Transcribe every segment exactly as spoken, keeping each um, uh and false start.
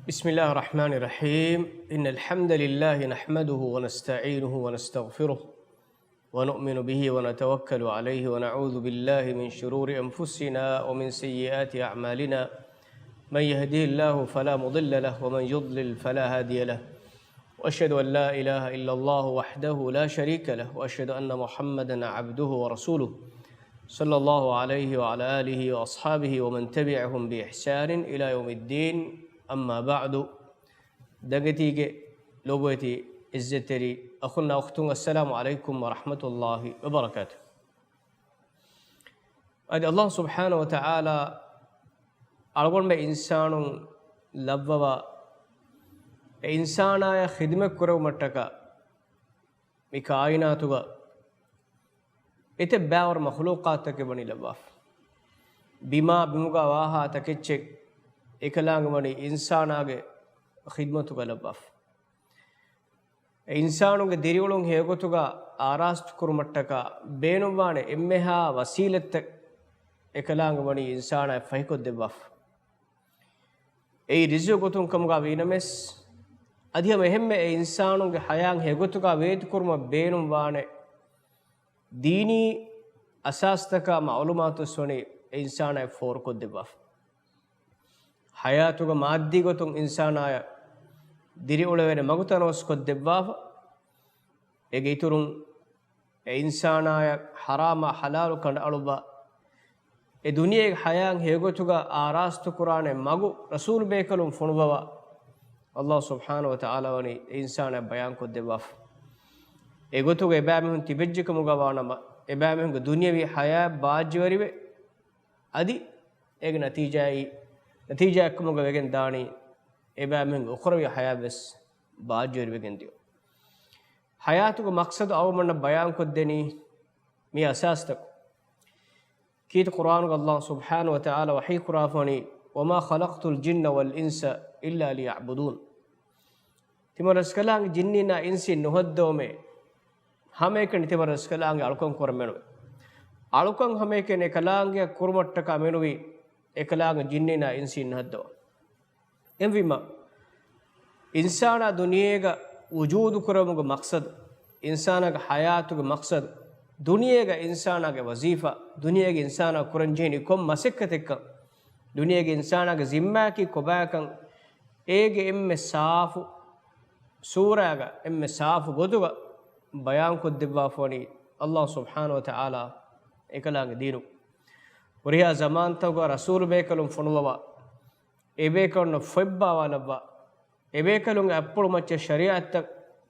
بسم الله الرحمن الرحيم. إن الحمد لله نحمده ونستعينه ونستغفره ونؤمن به ونتوكل عليه ونعوذ بالله من شرور أنفسنا ومن سيئات أعمالنا. من يهده الله فلا مضل له ومن يضلل فلا هادي له. وأشهد أن لا إله إلا الله وحده لا شريك له وأشهد أن محمدا عبده ورسوله. صلى الله عليه وعلى آله وأصحابه ومن تبعهم بإحسان إلى يوم الدين. أما بعد. ދަނގެތީގެ ލޮބުވެތި އިއްޒަތްތެރި އަޚުންނާ އުޚްތުން، އައްސަލާމު ޢަލައިކުމް ވަރަޙްމަތުﷲި ވަބަރަކާތު. އަދި ﷲ ސުބްޙާނަހު ވަތަޢާލާ އަޅުގަނޑުމެން އިންސާނުން ލައްވަވާ، އެ އިންސާނާޔަށް ޚިދުމަތް ކުރެވުމަށްޓަކާ މި ކާއިނާތުގަ އެތައް ބައިވަރު މަޚްލޫޤާތުތަކެއް ވަނީ ލައްވާފަ. ބިމާ ބިމުގަ ވާހާ ތަކެއްޗެއް އެކަލާނގެ ވަނީ އިންސާނާގެ ޚިދުމަތުގަ ލައްވާފަ. އެ އިންސާނުގެ ދިރިއުޅުން ހެޔޮގޮތުގަ އާރާސްތު ކުރުމަށްޓަކާ ބޭނުންވާނެ އެންމެހާ ވަސީލަތްތައް އެކަލާނގެ ވަނީ އިންސާނާ ފަހިކޮށްދެއްވާފަ. އެއީ ރިޒުގު ގޮތުން ކަމުގަ ވީނަމަވެސް، އަދި ހަމަ އެހެންމެ އެ އިންސާނުންގެ ޙަޔާތް ހެޔޮގޮތުގަ ވޭތުކުރުމަށް ބޭނުންވާނެ ދީނީ އަސާސްތަކާ މަޢުލޫމާތުވެސް ވަނީ އެ އިންސާނާ ފޯރުކޮށްދެއްވާފަ. ޙަޔާތުގަ މާއްދީ ގޮތުން އިންސާނާޔަށް ދިރިއުޅެވޭނެ މަގު ތަނަވަސްކޮށްދެއްވާފަ. އޭގެ އިތުރުން އެ އިންސާނާޔަށް ޙަރާމާ ޙަލާލު ކަނޑައަޅުއްވާ، އެ ދުނިޔޭގެ ޙަޔާތް ހެޔޮގޮތުގަ އާރާސްތުކުރާނެ މަގު ރަސޫލުބޭކަލުން ފޮނުއްވަވާ، ﷲ ސުބްޙާނަހު ވަތަޢާލާ ވަނީ އެ އިންސާނާ ބަޔާންކޮށްދެއްވާފަ. އެގޮތުގަ އެބައިމީހުން ތިބެއްޖެކަމުގަ ވާނަމަ، އެބައިމީހުންގެ ދުނިޔަވީ ޙަޔާތް ބާއްޖަވެރިވެ، އަދި އޭގެ ނަތީޖާއީ، ނަތީޖާއެއްކަމުގަ ވެގެން ދާނީ، އެބައިމީހުންގެ އުޚްރަވީ ޙަޔާތްވެސް ބާއްޖަވެރިވެގެން ދިޔުން. ޙަޔާތުގެ މަޤްޞަދު އަޅުގަނޑަށް ބަޔާންކޮށްދެނީ މި އަސާސްތަކުން. ކީރިތި ޤުރްއާނުގަ ﷲ ސުބްޙާނަހު ވަތަޢާލާ ވަޙީކުރާފަ ވަނީ، "وما خلقت الجن والإنس إلا ليعبدون." ތިމަން ރަސްކަލާނގެ ޖިންނީންނާ އިންސީން ނުހައްދަވަމޭ، ހަމައެކަނި ތިމަން ރަސްކަލާނގެ އަޅުކަން ކުރަން މެނުވޭ. އަޅުކަން ހަމައެކަނި އެކަލާނގެއަށް ކުރުމަށްޓަކާ މެނުވީ، އެކަލާނގެ ޖިންނީންނާ އިންސީން ނުހައްދަވަން. އެހެންވީމަ، އިންސާނާ ދުނިޔޭގަ ވުޖޫދު ކުރެވުމުގެ މަޤްޞަދު، އިންސާނާގެ ޙަޔާތުގެ މަޤްޞަދު، ދުނިޔޭގަ އިންސާނާގެ ވަޒީފާ، ދުނިޔޭގެ އިންސާނާ ކުރަންޖެހެނީ ކޮން މަސައްކަތެއްކަން، ދުނިޔޭގެ އިންސާނާގެ ޒިންމާއަކީ ކޮބާކަން، އޭގެ އެންމެ ސާފު ސޫރާގަ، އެންމެ ސާފު ގޮތުގަ ބަޔާންކޮށްދެއްވާފަ ވަނީ ﷲ ސުބްޙާނަހު ވަތަޢާލާ އެކަލާނގެ ދީނު. ހުރިހާ ޒަމާންތަކުގަ ރަސޫލުބޭކަލުން ފޮނުއްވަވާ، އެބޭކަލުންނަށް ފޮތްބާވާލައްވާ، އެބޭކަލުންގެ އަތްޕުޅުމައްޗަށް ޝަރީޢަތްތައް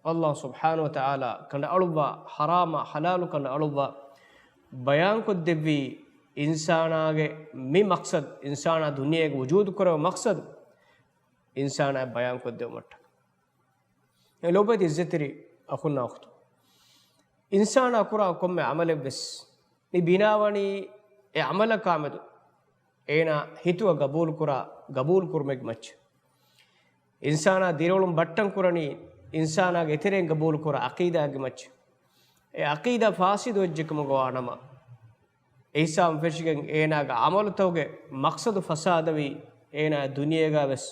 ﷲ ސުބްޙާނަހު ވަތަޢާލާ ކަނޑައަޅުއްވާ، ޙަރާމާ ޙަލާލު ކަނޑައަޅުއްވާ، ބަޔާންކޮށްދެއްވީ އިންސާނާގެ މި މަޤްޞަދު، އިންސާނާ ދުނިޔޭގަ ވުޖޫދު ކުރެވޭ މަޤްޞަދު، އިންސާނާއަށް ބަޔާންކޮށްދެއްވުމަށްޓަކާ. އެ ލޯބިވެތި އިއްޒަތްތެރި އަޚުންނާ އުޚްތުން، އިންސާނާ ކުރާ ކޮންމެ ޢަމަލެއްވެސް މި ބިނާވަނީ އެ ޢަމަލަކާމެދު އޭނާ ހިތުގަ ގަބޫލުކުރާ، ގަބޫލުކުރުމެއްގެ މައްޗަށް. އިންސާނާ ދިރިއުޅުން ބައްޓަން ކުރަނީ އިންސާނާގެ އެތެރެއިން ގަބޫލުކުރާ ޢަޤީދާއެއްގެ މައްޗަށް. އެ ޢަޤީދާ ފާސިދު ވެއްޖެކަމުގަ ވާނަމަ، އެ ހިސާބުން ފެށިގެން އޭނާގެ ޢަމަލުތަކުގެ މަޤްޞަދު ފަސާދަވީ، އޭނާ ދުނިޔޭގަވެސް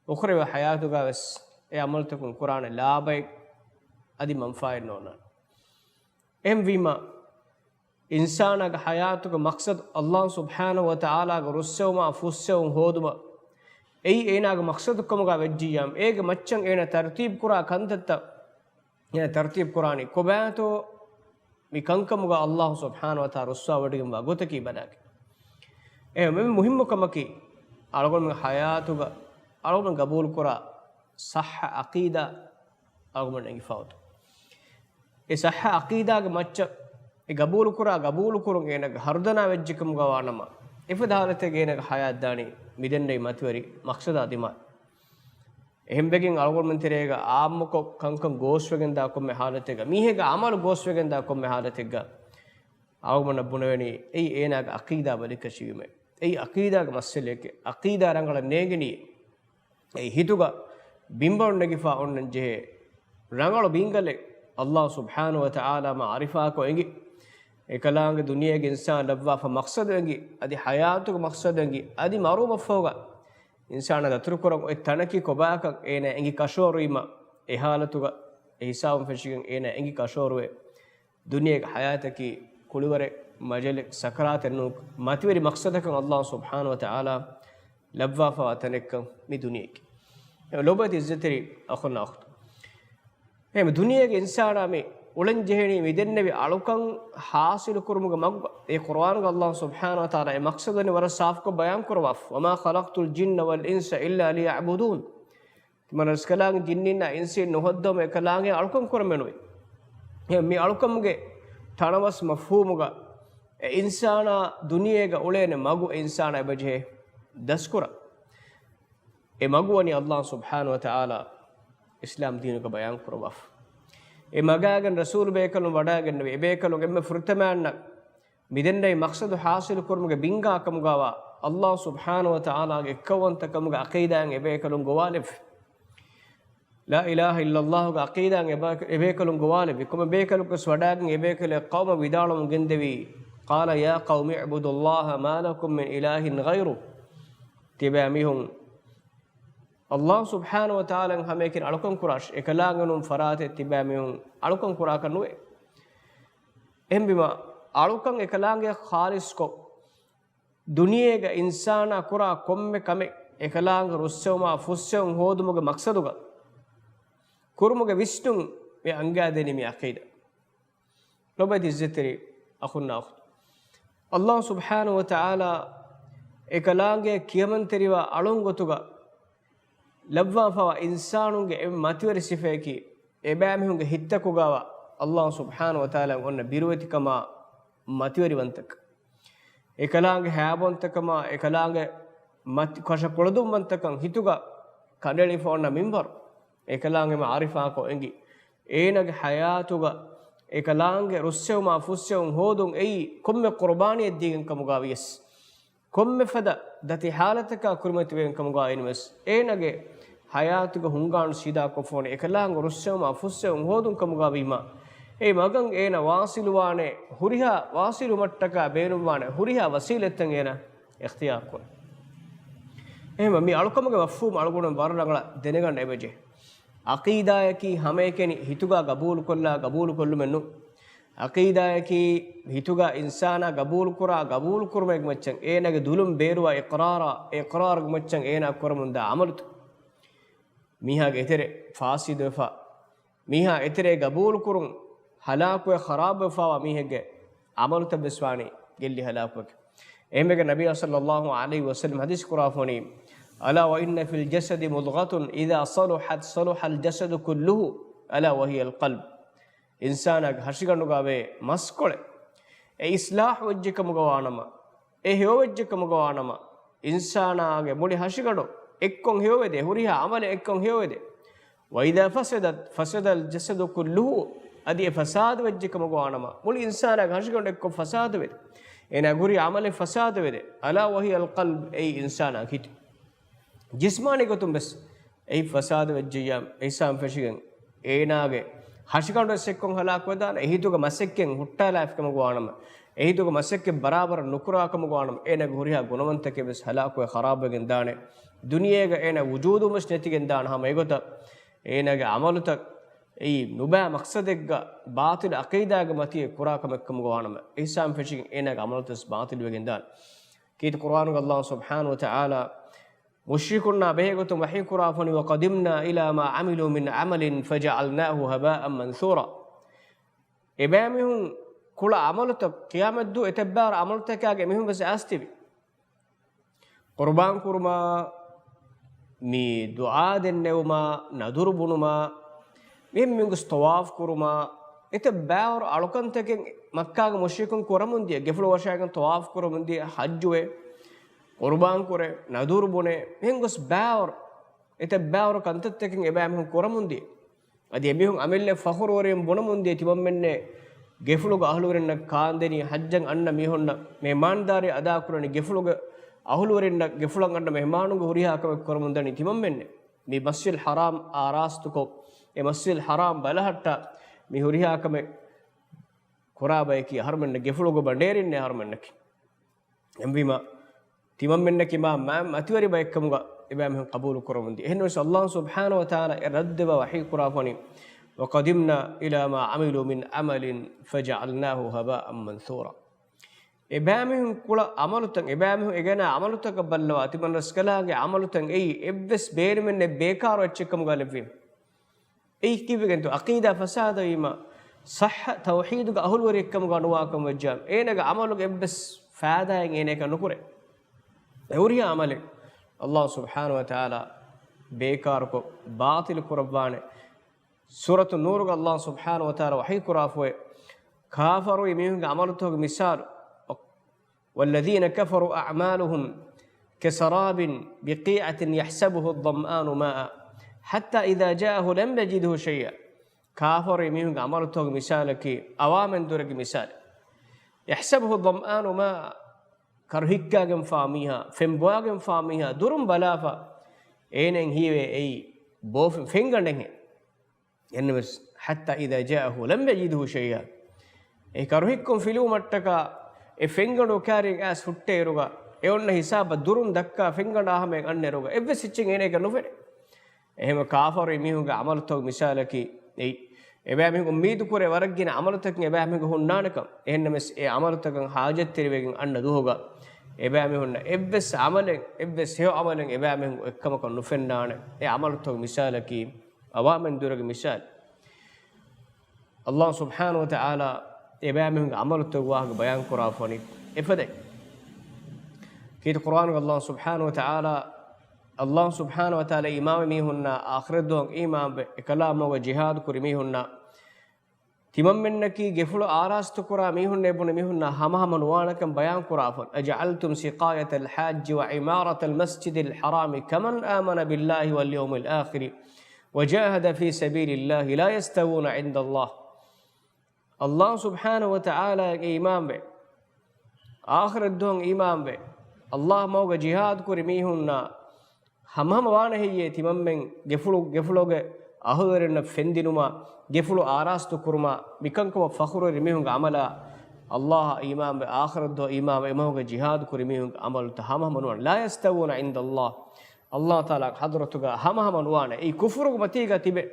އުޚްރަވީ ޙަޔާތުގަވެސް އެ ޢަމަލުތަކުން ކުރާނެ ލާބައެއް އަދި މަންފާއެއް ނޯންނާނެ. އެހެންވީމަ، އިންސާނާގެ ޙަޔާތުގެ މަޤްޞަދު ﷲ ސުބްޙާނަހު ވަތަޢާލާގެ ރުއްސެވުމާ ފުއްސެވުން ހޯދުމަށް، އެއީ އޭނާގެ މަޤްޞަދު ކަމުގަ ވެއްޖިއްޔާމު، އޭގެ މައްޗަށް އޭނާ ތަރުތީބު ކުރާ ކަންތައްތައް އޭނާ ތަރުތީބު ކުރާނީ ކޮބާތޯ؟ މި ކަންކަމުގަ ﷲ ސުބްޙާނަހު ވަތަޢާލާ ރުއްސަވާވޮޑިގެންވާ ގޮތަކީ ބަލާކި. އެ މި މުހިއްމު ކަމަކީ، އަޅުގަނޑުމެން ޙަޔާތުގަ އަޅުގަނޑު ގަބޫލުކުރާ ޞައްޙަ ޢަޤީދާ އަޅުގަނޑު އެނގިފަ އޮތު. އެ ޞައްޙަ ޢަޤީދާގެ މައްޗަށް އެ ގަބޫލުކުރާ ގަބޫލުކުރުން އޭނާގެ ހަރުދަނާ ވެއްޖެކަމުގަ ވާނަމަ، އެފަދަ ޙާލަތެއްގަ އޭނާގެ ޙަޔާތް ދާނީ މިދެންނެވި މަތިވެރި މަޤްޞަދާ ދިމާ. އެހެންވެގެން އަޅުގަނޑުމެން ތެރޭގަ ޢާއްމުކޮށް ކަންކަން ގޯސްވެގެންދާ ކޮންމެ ޙާލަތެއްގަ، މީހެއްގެ ޢަމަލު ގޯސްވެގެންދާ ކޮންމެ ޙާލަތެއްގަ، އަޅުގަނޑަށް ބުނެވެނީ އެއީ އޭނާގެ ޢަޤީދާ ބަލިކަށިވީމޭ. އެއީ ޢަޤީދާގެ މައްސަލައެކޭ. ޢަޤީދާ ރަނގަޅަށް ނޭނގެނީ އެއީ ހިތުގަ ބިންވަޅު ނެގިފާ އޮންނަން ޖެހޭ ރަނގަޅު ބިންގަލެއް ﷲ ސުބްޙާނަހު ވަތަޢާލާ މާ ޢާރިފާކޮށް އެނގި، އެކަލާނގެ ދުނިޔޭގެ އިންސާން ލައްވާފަ މަޤްޞަދު އެނގި، އަދި ޙަޔާތުގެ މަޤްޞަދު އެނގި، އަދި މަރުވުމަށްފަހުގަ އިންސާނާ ދަތުރުކުރަން އޮތް ތަނަކީ ކޮބާކަން އޭނާ އެނގި ކަށަވަރުވީމަ، އެ ހާލަތުގަ އެ ހިސާބުން ފެށިގެން އޭނާ އެނގި ކަށަވަރުވެ، ދުނިޔޭގެ ހަޔާތަކީ ކުޅިވަރެއް، މަޖަލެއް، ސަކަރާތެއް ނޫން، މަތިވެރި މަޤްޞަދަކަށް އައްލާހު ސުބްޙާނަހު ވަތަޢާލާ ލައްވާފަވާ ތަނެއްކަން މި ދުނިޔެއަކީ. ލޮބުވެތި ޢިއްޒަތްތެރި އަޚުންނާ އުޚްތުން. އެހެން ދުނިޔޭގެ އިންސާނާ މި އުޅެން ޖެހެނީ މި ދެންނެވި އަޅުކަން ޙާޞިލު ކުރުމުގެ މަގުގަ. އެ ޤުރުއާނުގަ އައްލާހު ސުބްޙާނަހު ވަތަޢާލާ އެ މަޤްޞަދު ވަރަށް ސާފުކޮށް ބަޔާން ކުރައްވާފަ. وما خلقت الجن والإنس إلا ليعبدون. ތިމަން ރަސްކަލާނގެ ޖިންނިންނާ އިންސީން ނުހޯއްދަވަމު އެކަލާނގެ އަޅުކަން ކުރަމެނުވެ. އެ މި އަޅުކަމުގެ ތަނަވަސް މަފްހޫމުގަ އެ އިންސާނާ ދުނިޔޭގަ އުޅޭނެ މަގު އެ އިންސާނާ އެބަޖެހޭ ދަސްކުރަން. އެ މަގު ވަނީ އައްލާހު ސުބްޙާނަހު ވަތަޢާލާ އިސްލާމް ދީނުގަ ބަޔާން ކުރައްވާފަ. އެ މަގާގެން ރަސޫލު ބޭކަލުން ވަޑައިގެންނެވި، އެބޭކަލުން އެންމެ ފުރަތަމައަންނަށް މިދެންނެވި މަޤްޞަދު ޙާޞިލު ކުރުމުގެ ބިންގާ ކަމުގަވާ، އައްލާހު ސުބްޙާނަހު ވަތަޢާލާގެ އެއްކައުވަންތަކަމުގެ ޢަޤީދާއިން އެބޭކަލުން ގޮވާލެއްވި. ލާ އިލާހަ އިއްލައްލާހުގެ ޢަޤީދާއިން އެބޭ-، އެބޭކަލުން ގޮވާލެއްވި. ކޮންމެ ބޭކަލަކުވެސް ވަޑައިގެން އެބޭކަލެއް ޤައުމަށް ވިދާޅުވަމުން ގެންދެވީ، قال يا قوم اعبدوا الله ما لكم من إله غيره. ތިބާ މީހުން، އައްލާހު ސުބްޙާނަހު ވަތަޢާލާއަށް ހަމައެކަނި އަޅުކަން ކުރާށި، އެކަލާނގެ ނޫން ފަރާތެއް ތިބާ މީހުން އަޅުކަން ކުރާކަށް ނުވޭ. އެހެންވީމަ، އަޅުކަން އެކަލާނގެ ޚާލިޞްކޮށް، ދުނިޔޭގަ އިންސާނާ ކުރާ ކޮންމެ ކަމެއް އެކަލާނގެ ރުއްސެވުމާ ފުއްސެވުން ހޯދުމުގެ މަޤްޞަދުގަ ކުރުމުގެ ވިސްނުން މި އަންގާދެނީ މި ޢަޤީދާ. ލޮބުވެތި ޢިއްޒަތްތެރި އަޚުންނާ އުޚްތުން. އައްލާހު ސުބްޙާނަހު ވަތަޢާލާ އެކަލާނގެ ކިޔަމަންތެރިވާ އަޅުން ގޮތުގަ ލައްވާފަވާ އިންސާނުންގެ އެންމެ މަތިވެރި ސިފަޔަކީ، އެބައިމީހުންގެ ހިތްތަކުގައި އައްލާހު ސުބްޙާނަހު ވަތަޢާލާއަށް އޮންނަ ބިރުވެތިކަމާ މަތިވެރިވަންތަކަން. އެކަލާނގެ ހައިބަވަންތަކަމާ، އެކަލާނގެ މަތި-، ކަށަ ކުޅަދުންވަންތަކަން ހިތުގަ ކަނޑައެޅިފަ އޮންނަ މިންވަރު، އެކަލާނގެ މަޢުރިފާކޮށް އެނގި، އޭނާގެ ޙަޔާތުގަ އެކަލާނގެ ރުއްސެވުމާ ފުއްސެވުން ހޯދުން އެއީ ކޮންމެ ޤުރުބާނީއެއް ދީގެން ކަމުގައި ވިޔަސް، ކޮންމެ ފަދަ ދަތި ޙާލަތަކާ ކުރިމަތިވެގެން ކަމުގައި އިނުމެސް، އޭނާގެ ޙަޔާތުގެ ހުންގާނު ސީދާކޮށްފަ އޮންނަ އެކަލާނގެ ރުއްސެވުމާ ފުއްސެވުން ހޯދުން ކަމުގައި ވީމަ، އެ މަގަށް އޭނާ ވާޞިލުވާނެ ހުރިހާ، ވާޞިލުވުމަށްޓަކާ ބޭނުންވާނެ ހުރިހާ ވަސީލަތްތައް އޭނާ އިޚްތިޔާރު ކުރޭ. އެހެންވެ، މި އަޅުކަމުގެ މަފްހޫމު އަޅުގަނޑުމެން ވަރަށް ރަނގަޅަށް ދެނެގަންނަ އެބަޖެހޭ. ޢަޤީދާއަކީ ހަމައެކަނި ހިތުގަ ގަބޫލުކޮށްލާ ގަބޫލުކޮށްލުމެއް ނޫން. ޢަޤީދާއަކީ ހިތުގަ އިންސާނާ ގަބޫލުކުރާ ގަބޫލުކުރުމެއްގެ މައްޗަށް، އޭނާގެ ދުލުން ބޭރުވާ އިޤްރާރާ، އެ އިޤްރާރުގެ މައްޗަށް އޭނާ ކުރަމުންދާ ޢަމަލުތައް. މީހާގެ އެތެރެ ފާސިދުވެފަ، މީހާ އެތެރޭ ގަބޫލުކުރުން ހަލާކުވެ ޚަރާބުވެފަވާ މީހެއްގެ ޢަމަލުތައްވެސް ވާނީ ގެއްލި ހަލާކުވެގެން. އެހެންވެގެން ނަބިއްޔާ ޞައްލައްލާހު ޢަލައިހި ވަސައްލަމަ ޙަދީޘް ކުރާފަ ވަނީ، ألا وإن في الجسد مضغة إذا صلحت صلح الجسد كله ألا وهي القلب. އިންސާނާގެ ހަށިގަނޑުގައިވޭ މަސްކޮޅެއް، އެ އިޞްލާޙު ވެއްޖެ ކަމުގަ ވާނަމަ، އެ ހެޔޮވެއްޖެ ކަމުގަ ވާނަމަ، އިންސާނާގެ މުޅި ހަށިގަނޑު އެއްކޮށް ހެޔޮވެދޭ، ހުރިހާ ޢަމަލެއް އެއްކޮށް ހެޔޮވެދޭ. وإذا فسدت فسد الجسد كله. އަދި އެ ފަސާދަވެއްޖެ ކަމުގަ ވާނަމަ، މުޅި އިންސާނާގެ ހަށިގަނޑު އެއްކޮށް ފަސާދަވެދޭ. އޭނާގެ ހުރި ޢަމަލެއް ފަސާދަވެދޭ. ألا وهي القلب، އެއީ އިންސާނާގެ ހިތު. ޖިސްމާނީ ގޮތުން ވެސް އެއީ ފަސާދަވެއްޖެއްޔާ އެހިސާބުން ފެށިގެން، އޭނާގެ ހަށިގަނޑު ވެސް އެއްކޮށް ހަލާކުވެދާނެ. އެ ހިތުގެ މަސައްކަތް ހުއްޓާލާފި ކަމުގަ ވާނަމަ، އެ ހިތުގެ މަސައްކަތް ބަރާބަރަށް ނުކުރާ ކަމުގަ ވާނަމަ، އޭނާގެ ހުރިހާ ގުނަވަންތަކެއް ވެސް ހަލާކުވެ ޚަރާބުވެގެން ދާނެ. ދުނިޔޭގަ އޭނާ ވުޖޫދުން ވެސް ނެތިގެން ދާނެ. ހަމަ އެގޮތަށް އޭނާގެ ޢަމަލުތައް އެއީ ނުބައި މަޤްޞަދެއްގަ ބާޠިލު ޢަޤީދާގެ މަތީ ކުރާ ކަމެއް ކަމުގަ ވާނަމަ، އެހިސާބުން ފެށިގެން އޭނާގެ ޢަމަލުތައް ވެސް ބާޠިލުވެގެން ދާނެ. ކީރިތި ޤުރުއާނުގަ އައްލާހު ސުބްޙާނަހު ވަތަޢާލާ މުޝްރިކުންނާ ބެހޭގޮތުން ވަޙީ ކުރާފަ ވަނީ، وقدمنا إلى ما عملوا من عمل فجعلناه هباء منثورا. އެބައިމީހުން ކުޅަ ޢަމަލުތައް ޤިޔާމަތްދުވަހު އެތައްބައިވަރު ޢަމަލުތަކާގެ އެމީހުން ވެސް އައިސްތިބި. ޤުރުބާން ކުރުމާ، މި ދުޢާ ދެންނެވުމާ، ނަދުރު ބުނުމާ، މި މިންގޮސް ޠަވާފް ކުރުމާ، އެތައް ބައިވަރު އަޅުކަންތަކެއް މައްކާގެ މުޝްރިކުން ކުރަމުން ދިޔަ، ގެފުޅު ވަށާގެން ޠަވާފް ކުރަމުން ދިޔަ، ޙައްޖުވެ، ޤުރުބާން ކުރެ، ނަދުރު ބުނެ، މިހެން ގޮސް ބައިވަރު، އެތައް ބައިވަރު ކަންތައްތަކެއް އެބައިމީހުން ކުރަމުން ދިޔަ. އަދި އެމީހުން އަމިއްލަ ފަޚުރުވެރިން ބުނަމުން ދިޔަ ތިމަންމެންނެ ގެފުޅުގެ އަހުލުވެރިންނަށް ކާންދެނީ، ޙައްޖަށް އަންނަ މީހުންނަށް މެހެމާންދާރީ އަދާކުރަނީ، ގެފުޅުގެ އަހުލުވެރިންނަށް ގެފުޅަށް އަންނަ މެހެމާނުންގެ ހުރިހާ ކަމެއް ކުރަމުން ދަނީ ތިމަންމެންނެ. މި މަސްޖިދުލް ޙަރާމް އާރާސްތުކޮށް، އެ މަސްޖިދުލް ޙަރާމް ބަލަހައްޓާ މި ހުރިހާ ކަމެއް ކުރާ ބަޔަކީ އަހަރުމެންނަށް ގެފުޅުގެ ބަނޑޭރިންނޭ އަހަރުމެންނަކީ. އެހެންވީމަ، ތިމަންމެންނަކީ މާ މާ މަތިވެރި ބައެއްކަމުގަ އެބައިމީހުން ޤަބޫލު ކުރަމުންދިޔަ. އެހެންވެސް ﷲ ސުބްޙާނަހޫ ވަތަޢާލާ އެ ރައްދު ދެއްވާ ވަޙީ ކުރާފަނި، وَقَدِمْنَا إِلَىٰ مَا عَمِلُوا مِنْ عَمَلٍ فَجَعَلْنَاهُ هَبَاءً مَنْثُورًا. އެބައިމީހުން ކުޅަ ޢަމަލުތައް، އެބައިމީހުން އެ ގެނައި ޢަމަލުތަކަށް ބައްލަވާ، ތިމަންރަސްކަލާނގެ ޢަމަލުތައް އެއީ އެއްވެސް ބޭނުމެއް ނެތް ބޭކާރު އެއްޗެއް ކަމުގަ ލެއްވީމަ. އެއީ ކީއްވެގެންތޯ؟ ޢަޤީދާ ފަސާދަވީމަ، ޞައްޙަ ތައުޙީދުގެ އަހުލުވެރިއެއްކަމުގަ ނުވާކަމަށް ވެއްޖާ، އޭނާގެ ޢަމަލުގެ އެއްވެސް ފައިދާއެއް އޭނާއަކަށް ނުކުރޭ. އެ ހުރިހާ ޢަމަލެއް ﷲ ސުބްޙާނަހޫ ވަތަޢާލާ ބޭކާރުކޮށް ބާޠިލު ކުރައްވާނެ. ސޫރަތު ނޫރުގަ ﷲ ސުބްޙާނަހޫ ވަތަޢާލާ ވަޙީ ކުރާފައި، ކާފަރު މީހުންގެ ޢަމަލުތަކުގެ މިސާލު، وَالَّذِينَ كَفَرُوا أَعْمَالُهُمْ كَسَرَابٍ بِقِيعَةٍ يَحْسَبُهُ الظَّمْآنُ مَاءً حَتَّىٰ إِذَا جَاءَهُ لَمْ يَجِدْهُ شَيْئًا. ކާފަރު މީހުންގެ ޢަމަލުތަކުގެ މިސާލަކީ، އަވާމެން ދުރެއްގެ މިސާލެއް. يَحْسَبُهُ الظَّمْآنُ مَاءً، ކަރު ހިއްކާގެންފާ މީހާ، ފެން ބޮވާގެންފާ މީހާ، ދުރުން ބަލާފަ، އޭނައަށް ހީވޭ އެއީ ބޯފެން، ފެންގަނޑެއްހެން. އެހެންނަމަވެސް، حَتَّىٰ إِذَا جَاءَهُ لَمْ يَجِدْهُ شَيْئًا. އެ ކަރު ހިއްކުން ފިލުވުމަށްޓަކާ، އެ ފެންގަނޑު ކާރިން އައިސް ހުއްޓޭއިރުގަ، އެ އޮންނަ ހިސާބަށް ދުރުން ދައްކާ ފެންގަނޑާ ހަމައަށް އަންނައިރުގަ، އެއްވެސް އެއްޗެއް އޭނައަކަށް ނުފެނޭ. އެހެންވެ ކާފަރު މީހުންގެ ޢަމަލުތަކުގެ މިސާލަކީ އެއީ. އެބައިމީހުން އުއްމީދު ކުރޭ ވަރަށް ގިނަ ޢަމަލުތަކެއް އެބައިމީހުން ހުންނާނެކަން. އެހެންނަމަވެސް އެ ޢަމަލުތަކަށް ޙާޖަތްތެރިވެގެން އަންނަ ދުވަހުގަ އެބައިމީހުންނަށް އެއްވެސް ޢަމަލެއް، އެއްވެސް ހެޔޮ ޢަމަލެއް އެބައިމީހުން އޮތްކަމަކަށް ނުފެންނާނެ. އެ ޢަމަލުތަކުގެ މިސާލަކީ އަވާމެން ދުރެއްގެ މިސާލެއް. ﷲ ސުބްޙާނަހޫ ވަތަޢާލާ އެބައިމީހުންގެ ޢަމަލުތަކުގެ ވާހަކަ ބަޔާން ކުރާފަނި އެފަދައިން. ކީރިތި ޤުރްއާނުގަ ﷲ ސުބްޙާނަހޫ ވަތަޢާލާ، ﷲ ސުބްޙާނަހޫ ވަތަޢާލާ އީމާންވި މީހުންނާ، އާޚިރަތް ދުވަހަށް އީމާންވެ، އެކަލާނގެ މަގުގަ ޖިހާދު ކުރި މީހުންނާ، ތިމަންމެންނަކީ ގެފުޅު އާރާސްތުކުރާ މީހުންނޭ ބުނި މީހުންނާ ހަމަހަމަ ނުވާނެކަން ބަޔާން ކުރާފަ، أَجَعَلْتُمْ سِقَايَةَ الْحَاجِّ وَعِمَارَةَ الْمَسْجِدِ الْحَرَامِ كَمَنْ آمَنَ بِاللَّهِ وَالْيَوْمِ الْآخِرِ وَجَاهَدَ فِي سَبِيلِ اللَّهِ لَا يَسْتَوُونَ عِندَ اللَّهِ. ﷲ ސުބްޙާނަހޫ ވަތަޢާލާއަށް އީމާންވެ، އާޚިރަތް ދުވަހަށް އީމާންވެ، ﷲ މަގުގަ ޖިހާދު ކުރި މީހުންނާ ހަމަހަމަ ވާނެ ހެއްޔޭ ތިމަންމެން ގެފުޅު، ގެފުޅުގެ އަހުލުވެރިންނަށް ފެންދިނުމާ، ގެފުޅު އާރާސްތު ކުރުމާ، މިކަންކަމަށް ފަޚުރުވެރި މީހުންގެ ޢަމަލާ، ﷲ އަށް އީމާންވެ، އާޚިރަތް ދުވަހަށް އީމާންވެ، އެމަގުގަ ޖިހާދު ކުރި މީހުންގެ ޢަމަލުތައް ހަމަހަމަ ނުވާނެ. لَا يَسْتَوُونَ عِندَ اللَّهِ. ﷲ ތަޢާލާގެ ޙަޟްރަތުގަ ހަމަހަމަ ނުވާނެ. އެއީ ކުފުރުގެ މަތީގަ ތިބެ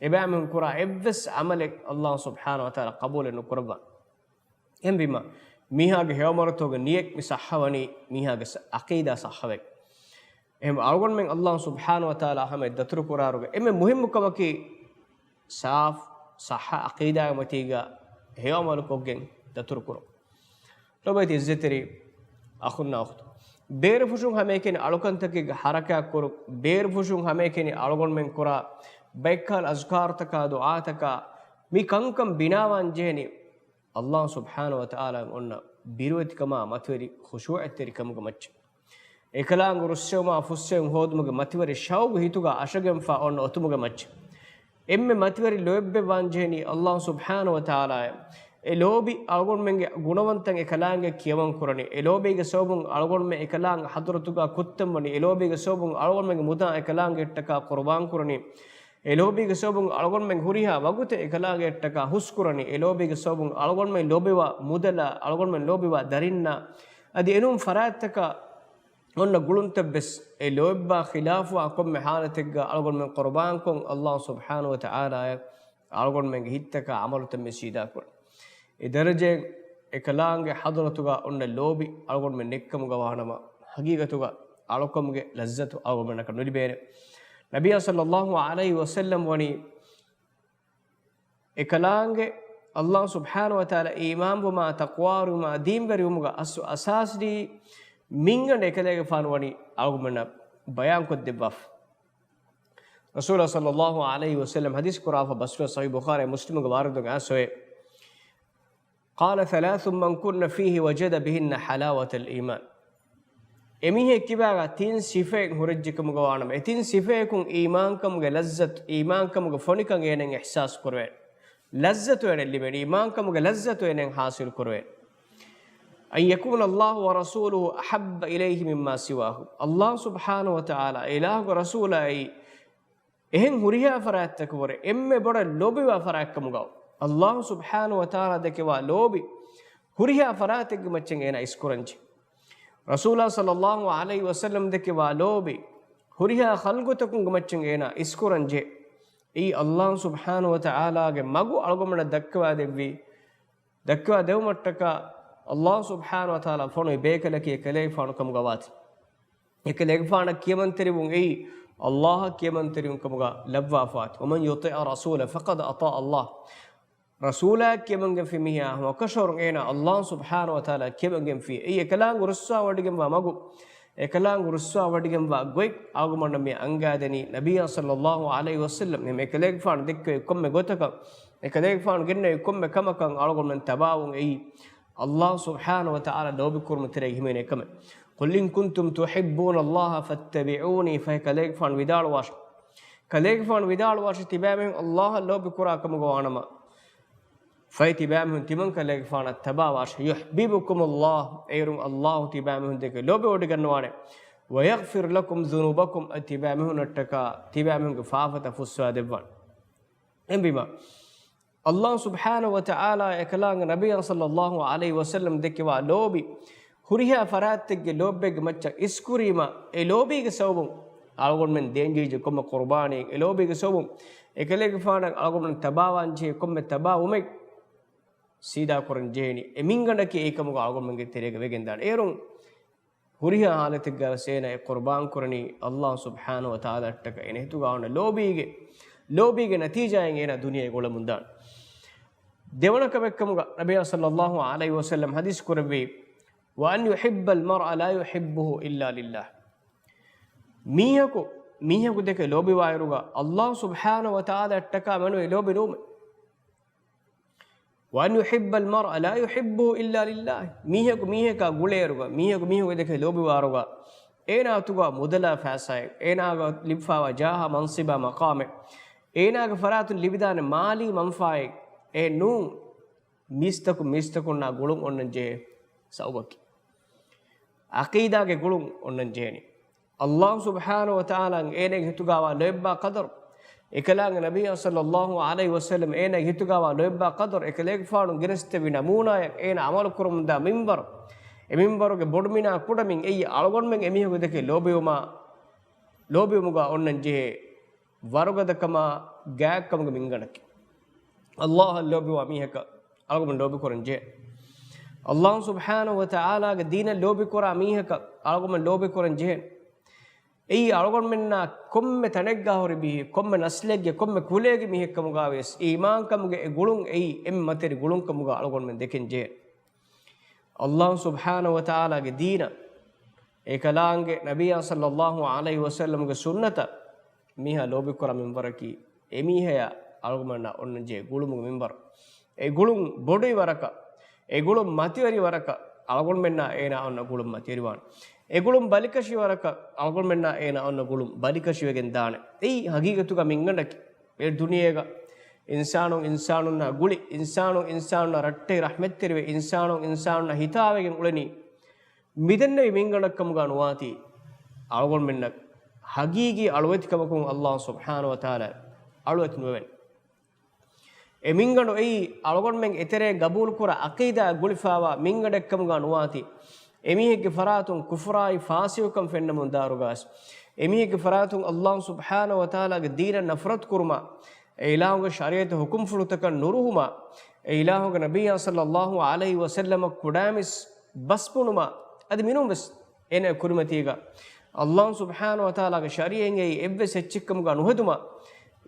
އެބައިމީހުން ކުރާ އެއްވެސް ޢަމަލެއް ﷲ ސުބްޙާނަހޫ ވަތަޢާލާ ޤަބޫލެއް ނުކުރައްވާ. އެހެންވީމަ، މީހާގެ ހެޔޮޢަމަލުތަކުގެ ނިޔަތް މި ޞައްޙަވަނީ މީހާގެ ސަ-، ޢަޤީދާ ޞައްޙަވެ. އެހެން އަޅުގަނޑުމެން ﷲ ސުބްޙާނަހޫ ވަތަޢާލާ ހަމަޔަށް ދަތުރުކުރާއިރުގަ އެންމެ މުހިއްމު ކަމަކީ ސާފު، ޞައްޙަ ޢަޤީދާގެ މަތީގަ ހެޔޮޢަމަލުކޮށްގެން ދަތުރުކުރުން. ލޮބުވެތި ޢިއްޒަތްތެރި އަޚުންނާ އުޚްތުން، ބޭރުފުށުން ހަމައެކަނި އަޅުކަންތަކެއްގެ ޙަރަކާތްކުރުން، ބޭރުފުށުން ހަމައެކަނި އަޅުގަނޑުމެން ކުރާ ބައެއްކަހަލަ އަޒްކާރުތަކާ، ދުޢާތަކާ، މި ކަންކަން ބިނާވާން ޖެހެނީ ﷲ ސުބްޙާނަހޫ ވަތަޢާލާ އޮންނަ ބިރުވެތިކަމާ މަތިވެރި ޚުޝޫޢަތްތެރިކަމުގެ މައްޗަށް. އެކަލާނގެ ރުއްސެވުމާ ފުއްސެވުން ހޯދުމުގެ މަތިވެރި ޝައުގު ހިތުގަ އަށަގެންފާ އޮންނަ އޮތުމުގެ މައްޗަށް. އެންމެ މަތިވެރި ލޯތްބެއް ވާން ޖެހެނީ ﷲ ސުބްޙާނަހޫ ވަތަޢާލާއަށް. އެ ލޯބި އަޅުގަނޑުމެންގެ ގުނަވަންތައް އެކަލާނގެ ކިޔަވަން ކުރަނީ. އެ ލޯބީގެ ސަބަބުން އަޅުގަނޑުމެން އެކަލާނގެ ޙަޟްރަތުގަ ކުއްތަން ވަނީ. އެ ލޯބީގެ ސަބަބުން އަޅުގަނޑުމެންގެ މުދާ އެކަލާނގެއަށްޓަކާ ޤުރުބާން ކުރަނީ. އެ ލޯބީގެ ސަބަބުން އަޅުގަނޑުމެން ހުރިހާ ވަގުތެއް އެކަލާނގެއަށްޓަކާ ހުސްކުރަނީ. އެ ލޯބީގެ ސަބަބުން އަޅުގަނޑުމެން ލޯބިވާ މުދަލާ، އަޅުގަނޑުމެން ލޯބިވާ ދަރިންނާ، އަދި އެނޫން ފަރާތްތަކަށް އޮންނަ ގުޅުންތައް ވެސް އެ ލޯތްބާ ޚިލާފުވާ ކޮންމެ ޙާލަތެއްގަ އަޅުގަނޑުމެން ޤުރުބާންކޮށް، ﷲ ސުބްޙާނަހޫ ވަތަޢާލާއަށް އަޅުގަނޑުމެންގެ ހިތްތަކާ ޢަމަލުތައް މި ސީދާކުރަން. އެ ދަރަޖައިން އެކަލާނގެ ޙަޟްރަތުގަ އޮންނަ ލޯބި އަޅުގަނޑުމެން ނެތްކަމުގަ ވާނަމަ، ޙަޤީޤަތުގަ އަޅުކަމުގެ ލައްޒަތު އަޅުގަނޑުމެންނަކަށް ނުލިބޭނެ. ނަބިއްޔާ ޞައްލައްލާހު ޢަލައިހި ވަސައްލަމް ވަނީ އެކަލާނގެ ﷲ ސުބްޙާނަހޫ ވަތަޢާލާ އީމާންވުމާ، ތަޤްވާވީމާ، ދީންވެރިވުމުގެ އަސްލު އަސާސް މިންގަނޑެއް އެކަލޭގެފާނު ވަނީ އަޅުގަނޑުމެންނަށް ބަޔާންކޮށްދެއްވާފަ. ރަސޫލާ ޞައްލައްލާހު ޢަލައިހި ވަސައްލަމް ޙަދީޘް ކުރާފަ ބަސްފުޅު ޞަޙީޙު ބުޚާރީ މުސްލިމުގެ ވާރިދުގަ އައިސްފައި. قال ثلاث من كن فيه وجد بهن حلاوة الإيمان. އެމީހެއް ކިބާގަ ތިން ސިފައެއް ހުރެއްޖެކަމުގަ ވާނަމަ، އެ ތިން ސިފައަކުން އީމާންކަމުގެ ލައްޒަތު، އީމާންކަމުގެ ފޮނިކަން އޭނައަށް އިޙްސާސް ކުރެވޭނެ. ލައްޒަތު އޭނައަށް ލިބޭނެ، އީމާންކަމުގެ ލައްޒަތު އޭނައަށް ޙާޞިލް ކުރެވޭނެ. أن يكون الله ورسوله أحب إليه مما سواه. ﷲ ސުބްޙާނަހޫ ވަތަޢާލާ، އިލާހުގެ ރަސޫލާއި އެހެން ހުރިހާ ފަރާތްތަކަށްވުރެ އެންމެ ބޮޑަށް ލޯބިވާ ފަރާތްކަމުގަ، ﷲ ސުބްޙާނަހޫ ވަތަޢާލާ ދެކެވާ ލޯބި ހުރިހާ ފަރާތެއްގެ މައްޗަށް އޭނާ އިސްކުރަންޖެ. ރަސޫލާ ޞައްލައްލާހު ޢަލައިހި ވަސައްލަމް ދެކެވާ ލޯބި ހުރިހާ ޚަލްޤުތަކުންގެ މައްޗަށް އޭނާ އިސްކުރަން ޖެހޭ. އެއީ އައްލާހު ސުބްޙާނަހު ވަތަޢާލާގެ މަގު އަޅުގަނޑުމެންނަށް ދައްކަވާ ދެއްވީ، ދައްކަވާ ދެވުމަށްޓަކާ އައްލާހު ސުބްޙާނަހު ވަތަޢާލާ ފޮނުވި ބޭކަލަކީ އެކަލޭގެފާނު ކަމުގަ ވާތީ. އެކަލޭގެފާނަށް ކިޔަމަންތެރިވުން އެއީ އައްލާހަށް ކިޔަމަންތެރިވުން ކަމުގަ ލައްވާފާތީ. ومن يطع الرسول فقد أطاع الله. ރަސޫލާ ކިޔަމަންގެންފި މީހާ ހަމަކަށަވަރުން އޭނާ އައްލާހު ސުބްޙާނަހު ވަތަޢާލާ ކިޔަމަންގެންފި. އެއީ އެކަލާނގެ ރުއްސާވަޑިގެންވާ މަގު، އެކަލާނގެ ރުއްސާވަޑިގެންވާ ގޮތް އަޅުގަނޑަށް މި އަންގާދެނީ ނަބިއްޔާ ޞައްލައްލާހު ޢަލައިހި ވަސައްލަމް. އެހެން އެކަލޭގެފާނު ދެއްކެވި ކޮންމެ ގޮތަކަށް، އެކަލޭގެފާނު ގެންނެވި ކޮންމެ ކަމަކަށް އަޅުގަނޑުމެން ތަބާވުން އެއީ އައްލާހު ސުބްޙާނަހު ވަތަޢާލާ ލޯބިކުރުމުގެ ތެރޭގައި ހިމެނޭ ކަމެއް. قل إن كنتم تحبون الله فاتبعوني، ފަހެ ކަލޭގެފާނު ވިދާޅުވާށޭ. ކަލޭގެފާނު ވިދާޅުވާށޭ، ތިބާމީހުން އައްލާހަށް ލޯބިކުރާ ކަމުގަ ވާނަމަ، ފަހެ ތިބާމީހުން ތިމަން ކަލޭގެފާނަށް ތަބާވާށޭ. يحببكم الله، އޭރުން އައްލާހު ތިބާމީހުން ދެކެ ލޯބިވޮޑިގަންނަވާނެ. ويغفر لكم ذنوبكم، އަދި ތިބާމީހުންނަށްޓަކާ ތިބާމީހުންގެ ފާފަތައް ފުއްސަވާ ދެއްވާނެ. އެހެންވީމަ، އައްލާހު ސުބްޙާނަހު ވަތަޢާލާ އެކަލާނގެ ނަބިއްޔާ ޞައްލައްލާހު ޢަލައިހި ވަސައްލަމް ދެއްކެވާ ލޯބި، ހުރިހާ ފަރާތްތެއްގެ ލޯބިއެއްގެ މައްޗަށް އިސްކުރީމަ، އެ ލޯބީގެ ސަބަބުން އަޅުގަނޑުމެން ދޭންޖެހިއްޖެ ކޮންމެ ޤުރުބާނީ، އެ ލޯބީގެ ސަބަބުން އެކަލޭގެފާނަށް އަޅުގަނޑުމެން ތަބާވާންޖެހޭ ކޮންމެ ތަބާވުމެއް ސީދާކުރަން ޖެހޭނީ. އެ މިންގަނޑަކީ އެއީ ކަމުގަ އަޅުގަނޑުމެންގެ ތެރޭގަ ވެގެންދާނެ. އޭރުން ހުރިހާ ހާލަތެއްގަވެސް އޭނާ އެ ޤުރުބާން ކުރަނީ އައްލާހު ސުބްޙާނަހު ވަތަޢާލާއަށްޓަކާ އޭނާ ހިތުގަ އޮންނަ ލޯބީގެ، ލޯބީގެ ނަތީޖާއިން އޭނާ ދުނިޔޭގަ އުޅެމުންދާނެ. ދެވަނަ ކަމެއްކަމުގަ ނަބިއްޔާ ޞައްލައްލާހު ޢަލައިހި ވަސައްލަމް ޙަދީޘް ކުރެއްވީ، وأن يحب المرء لا يحبه إلا لله. މީހަކު މީހަކު ދެކެ ލޯބިވާއިރުގަ އައްލާހު ސުބްޙާނަހު ވަތަޢާލާއަށްޓަކާ މެނުވެ ލޯބި ނުވުމެއް. وأن يحب المرء لا يحبه إلا لله. މީހަކު މީހަކާ ގުޅޭއިރުގަ، މީހަކު މީހަކު ދެކެ ލޯބިވާއިރުގަ، އޭނާ އަތުގަ މުދަލާ ފައިސާއެއް، އޭނާގެ ލިބިފައިވާ ޖާހާ މަންސިބާ މަޤާމެއް، އޭނާގެ ފަރާތުން ލިބިދާނެ މާލީ މަންފާއެއް، އެއް ނޫން. މީސްތަކުން މީސްތަކުންނާ ގުޅުން އޮންނަން ޖެހޭ ސަބަބަކީ، ޢަޤީދާގެ ގުޅުން އޮންނަން ޖެހޭނީ. އައްލާހު ސުބްޙާނަހު ވަތަޢާލާއަށް އޭނާގެ ހިތުގަވާ ލޯތްބާ ޤަދަރު، އެކަލާނގެ ނަބިއްޔާ ޞައްލައްލާހު ޢަލައިހި ވަސައްލަމް އޭނާގެ ހިތުގަވާ ލޯތްބާ ޤަދަރު، އެކަލޭގެފާނު ގެނެސްދެއްވި ނަމޫނާއަށް އޭނާ ޢަމަލު ކުރަމުންދާ މިންވަރު، އެ މިންވަރުގެ ބޮޑުމިނާ ކުޑަމިން އެއީ އަޅުގަނޑުމެން އެމީހަކު ދެކެ ލޯބިވުމާ، ލޯބިވުމުގަ އޮންނަން ޖެހޭ ވަރުގަދަކަމާ ގާތްކަމުގެ މިންގަނޑަކީ. އައްލާހަށް ލޯބިވާ މީހަކަށް އަޅުގަނޑު ލޯބިކުރަން ޖެހޭ. އައްލާހު ސުބްޙާނަހު ވަތަޢާލާގެ ދީނަށް ލޯބިކުރާ މީހަކަށް އަޅުގަނޑު ލޯބިކުރަން ޖެހޭ. އެއީ އަޅުގަނޑުމެންނާ ކޮންމެ ތަނެއްގަ ހުރި މީހެއް، ކޮންމެ ނަސްލެއްގެ، ކޮންމެ ކުލައެއްގެ މީހެއްކަމުގަވިޔަސް އީމާންކަމުގެ އެ ގުޅުން އެއީ އެންމެ މަތިވެރި ގުޅުންކަމުގަ އަޅުގަނޑުމެން ދެކެން ޖެހޭ. އައްލާހު ސުބްޙާނަހު ވަތަޢާލާގެ ދީނަށް، އެކަލާނގެ ނަބިއްޔާ ޞައްލައްލާހު ޢަލައިހި ވަސައްލަމްގެ ސުންނަތަށް މީހާ ލޯބިކުރާ މިންވަރަކީ، އެމީހަޔާ އަޅުގަނޑުމެންނާ އޮންނަންޖެހޭ ގުޅުމުގެ މިންވަރު. އެ ގުޅުން ބޮޑުވި ވަރަކަށް، އެ ގުޅުން މަތިވެރި ވަރަކަށް އަޅުގަނޑުމެންނާ އޭނާ އޮންނަ ގުޅުން މަތިވެރިވާނެ. އެ ގުޅުން ބަލިކަށި ވަރަކަށް އަޅުގަނޑުމެންނާ އޭނާ އޮންނަ ގުޅުން ބަލިކަށިވެގެން ދާނެ. އެއީ ހަގީގަތުގަ މިންގަނޑަކީ. އެ ދުނިޔޭގަ އިންސާނުން އިންސާނުންނާ ގުޅި، އިންސާނުން އިންސާނުންނާ ރައްޓެހި ރަޙްމަތްތެރިވެ، އިންސާނުން އިންސާނުންނާ ހިތާވެގެން އުޅެނީ، މިދެންނެވި މިންގަނޑަށްކަމުގަ ނުވާތީ، އަޅުގަނޑުމެންނަށް ހަގީގީ އަޅުވެތިކަމަކުން އައްލާހު ސުބްޙާނަހު ވަތަޢާލާ އަޅުވެތި ނުވެވެން. އެ މިންގަނޑު އެއީ އަޅުގަނޑުމެން އެތެރޭ ގަބޫލުކުރާ ޢަޤީދާއަށް ގުޅިފައިވާ މިންގަނޑެއްކަމުގަ ނުވާތީ، އެމީހެއްގެ ފަރާތުން ކުފުރާއި ފާސިޤުކަން ފެންނަމުން ދާއިރުގަވެސް، އެމީހެއްގެ ފަރާތުން އައްލާހު ސުބްޙާނަހު ވަތަޢާލާގެ ދީނަށް ނަފްރަތު ކުރުމާ، އެ އިލާހުގެ ޝަރީޢަތު ޙުކުމްފުޅުތަކަށް ނުރުހުމާ، އެ އިލާހުގެ ނަބިއްޔާ ޞައްލައްލާހު ޢަލައިހި ވަސައްލަމަށް ކުޑައިމީސް ބަސްބުނުމާ، އަދި މިނޫންވެސް އޭނާގެ ކުރިމަތީގަ އައްލާހު ސުބްޙާނަހު ވަތަޢާލާގެ ޝަރީޢަތް އެއީ އެއްވެސް އެއްޗެއްކަމުގަ ނުހެދުމަށް،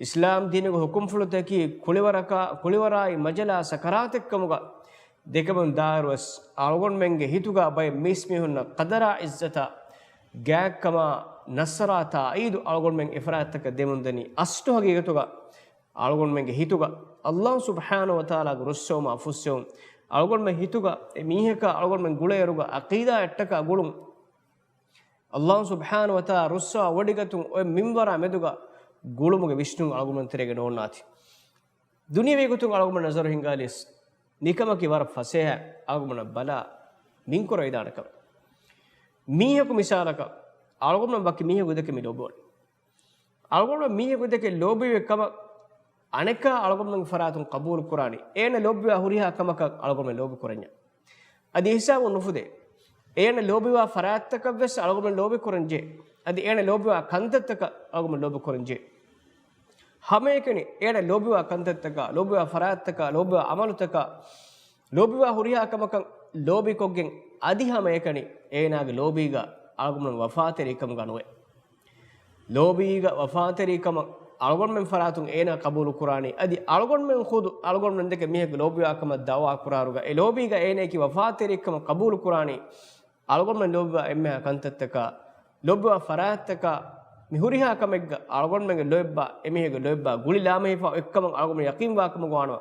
އިސްލާމް ދީނުގެ ޙުކުމްފުޅުތަކީ ކުޅިވަރަކާ، ކުޅިވަރާއި މަޖަލާ ސަކަރާތެއްކަމުގަ ދެކެމުން ދާއިރުވެސް، އަޅުގަނޑުމެންގެ ހިތުގަ ބައެއް މީސްމީހުންނަށް ޤަދަރާ ޢިއްޒަތާ ގާތްކަމާ ނަޞްރާ ތާއީދު އަޅުގަނޑުމެން އެފަރާތްތަކަށް ދެމުންދަނީ އަސްލު ހަގީގަތުގަ އަޅުގަނޑުމެންގެ ހިތުގަ އައްލާހު ސުބްޙާނަހު ވަތަޢާލާގެ ރުއްސެވުމާ ފުއްސެވުން، އަޅުގަނޑުމެން ހިތުގަ އެ މީހަކާ އަޅުގަނޑުމެން ގުޅޭއިރުގަ ޢަޤީދާއަށްޓަކާ ގުޅުން، އައްލާހު ސުބްޙާނަހު ވަތަޢާލާ ރުއްސަވާ ވޮޑިގަތުން އޮތް މިންވަރާ މެދުގަ ގުޅުމުގެ ވިސްނުން އަޅުގަނޑުމެން ތެރޭގަ ނޯންނާތީ. ދުނިޔަވީ ގޮތުން އަޅުގަނޑުމެން ނަޒަރު ހިންގާލިޔަސް، ނިކަމަކީ ވަރަށް ފަސޭހަ އަޅުގަނޑުމެންނަށް ބަލާ މިންކުރެވިދާނެ ކަމެއް. މީހަކު މިސާލަކަށް، އަޅުގަނޑުމެން ވަކި މީހަކު ދެކެ މި ލޯބިވަނީ. އަޅުގަނޑުމެން މީހަކު ދެކެ ލޯބިވި ކަމަށް އަނެކާ އަޅުގަނޑުމެންގެ ފަރާތުން ޤަބޫލު ކުރާނީ، އޭނަ ލޯބިވާ ހުރިހާ ކަމަކަށް އަޅުގަނޑުމެން ލޯބި ކުރަންޏާ. އަދި އެހިސާބުން ނުފުދޭ. އޭނަ ލޯބިވާ ފަރާތްތަކަށްވެސް އަޅުގަނޑުމެން ލޯބި ކުރަން ޖެހޭ. އަދި އޭނަ ލޯބިވާ ކަންތައްތަކަށް އަޅުގަނޑު ލޯބި ކުރަންޖެހޭ. ހަމައެކަނި އޭނަ ލޯބިވާ ކަންތައްތަކަށް، ލޯބިވާ ފަރާތްތަކަށް، ލޯބިވާ އަމަލުތަކަށް، ލޯބިވާ ހުރިހާ ކަމަކަށް ލޯބިކޮށްގެން، އަދި ހަމައެކަނި އޭނާގެ ލޯބީގަ އަޅުގަނޑުމެން ވަފާތެރިކަމުގަ ނުވޭ. ލޯބީގަ ވަފާތެރިކަމަށް އަޅުގަނޑުމެން ފަރާތުން އޭނާ ޤަބޫލުކުރާނީ. އަދި އަޅުގަނޑުމެން ޚުދު އަޅުގަނޑުމެން ދެކެ މީހަކު ލޯބިވާ ކަމަށް ދަޢުވާ ކުރާއިރުގަ، އެ ލޯބީގަ އޭނައަކީ ވަފާތެރިއެއްކަމަށް ޤަބޫލުކުރާނީ. އަޅުގަނޑުމެން ލޯބިވާ އެންމެހާ ކަންތައްތަކާ، ލޯބިވާ ފަރާތްތަކާ، މި ހުރިހާ ކަމެއްގަ އަޅުގަނޑުމެންގެ ލޯތްބާ އެމީހެއްގެ ލޯތްބާ ގުޅި ލާމެހިފަ އޮތްކަމަށް އަޅުގަނޑު ޔަޤީންވާ ކަމުގަ ވާނަމަ،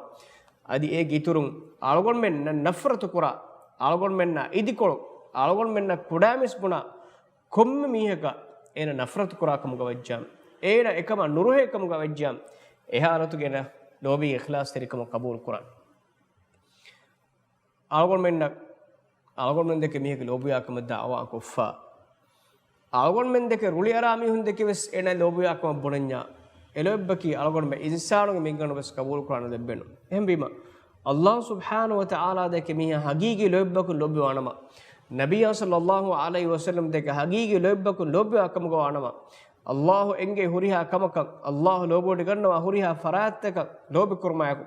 އަދި އޭގެ އިތުރުން އަޅުގަނޑުމެން ނަ-، ނަފްރަތު ކުރާ، އަޅުގަނޑުމެންނާ އިދިކޮޅު، އަޅުގަނޑުމެންނަށް ކުޑައިމީސް ބުނާ ކޮންމެ މީހަކަށް އޭނަ ނަފްރަތު ކުރާ ކަމުގަ ވެއްޖާމް، އޭނަ އެކަމަށް ނުރުހޭ ކަމުގަ ވެއްޖާމް، އެ ޙާލަތުގަ އޭނަ ލޯބީ އިޚްލާޞްތެރިކަމަށް ޤަބޫލު ކުރާނެ. އަޅުގަނޑުމެންނަށް، އަޅުގަނޑުމެން ދެކެ މީހެއްގެ ލޯބިވާ ކަމަށް ދަޢުވާ ކޮށްފަ، އަޅުގަނޑުމެން ދެކެ ރުޅިއަރާ މީހުން ދެކެ ވެސް އޭނަ ލޯބިވާ ކަމަށް ބުނަންޏާ، އެ ލޯތްބަކީ އަޅުގަނޑުމެން އިންސާނުންގެ މިންގަނޑު ވެސް ޤަބޫލު ކުރާނެ ލޯތްބެއް ނޫން. އެހެންވީމަ، ﷲ ސުބްޙާނަހޫ ވަތަޢާލާ ދެކެ މީހާ ހަގީގީ ލޯތްބަކުން ލޯބިވާނަމަ، ނަބިއްޔާ ޞައްލައްލާހު ޢަލައިހި ވަސައްލަމް ދެކެ ހަގީގީ ލޯތްބަކުން ލޯބިވާ ކަމުގަ ވާނަމަ، ﷲ އެންގޭ ހުރިހާ ކަމަކަށް، ﷲ ލޯބިވޮޑިގަންނަވާ ހުރިހާ ފަރާތްތަކަށް ލޯބިކުރުމާއެކު،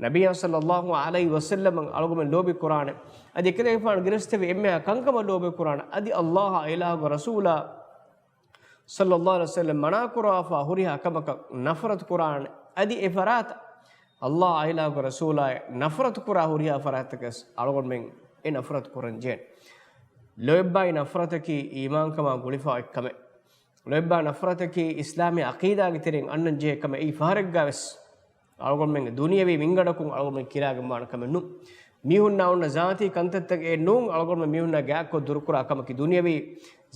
ނަބިއްޔާ ޞައްލައްލާހު ޢަލައިހި ވަސައްލަމަށް އަޅުގަނޑުމެން ލޯބި ކުރާނެ. އަދި އެކަލޭގެފާނު ގެނެސްދެއްވި އެންމެހާ ކަންކަމަށް ލޯބި ކުރާނެ. އަދި ﷲ އާ އިލާހުގެ ރަސޫލާ ޞައްލައްލާހު ޢަލައިހި ވަސައްލަމް މަނާ ކުރައްވާފަ ހުރިހާ ކަމަކަށް ނަފްރަތު ކުރާނެ. އަދި އެ ފަރާތަށް ﷲ އާ އިލާހުގެ ރަސޫލާއި ނަފްރަތު ކުރާ ހުރިހާ ފަރާތަކަށް އަޅުގަނޑުމެން އެ ނަފްރަތު ކުރަން ޖެހޭނެ. ލޯތްބާއި ނަފްރަތަކީ އީމާންކަމާ ގުޅިފަ އޮތް ކަމެއް. ލޯތްބާ ނަފްރަތަކީ އިސްލާމީ ޢަޤީދާގެ ތެރެއިން އަންނަން ޖެހޭ ކަމެއް. އެއީ ފަހަރެއްގަ ވެސް އަޅުގަނޑުމެންގެ ދުނިޔަވީ މިންގަނޑަކުން އަޅުގަނޑުމެން ކިރާގެން ވާނެ ކަމެއް ނޫން. މީހުންނާ އޮންނަ ޒާތީ ކަންތައްތަކެއް ނޫން އަޅުގަނޑުމެން މީހުންނާ ގާތްކޮށް ދުރުކުރާ ކަމަކީ. ދުނިޔަވީ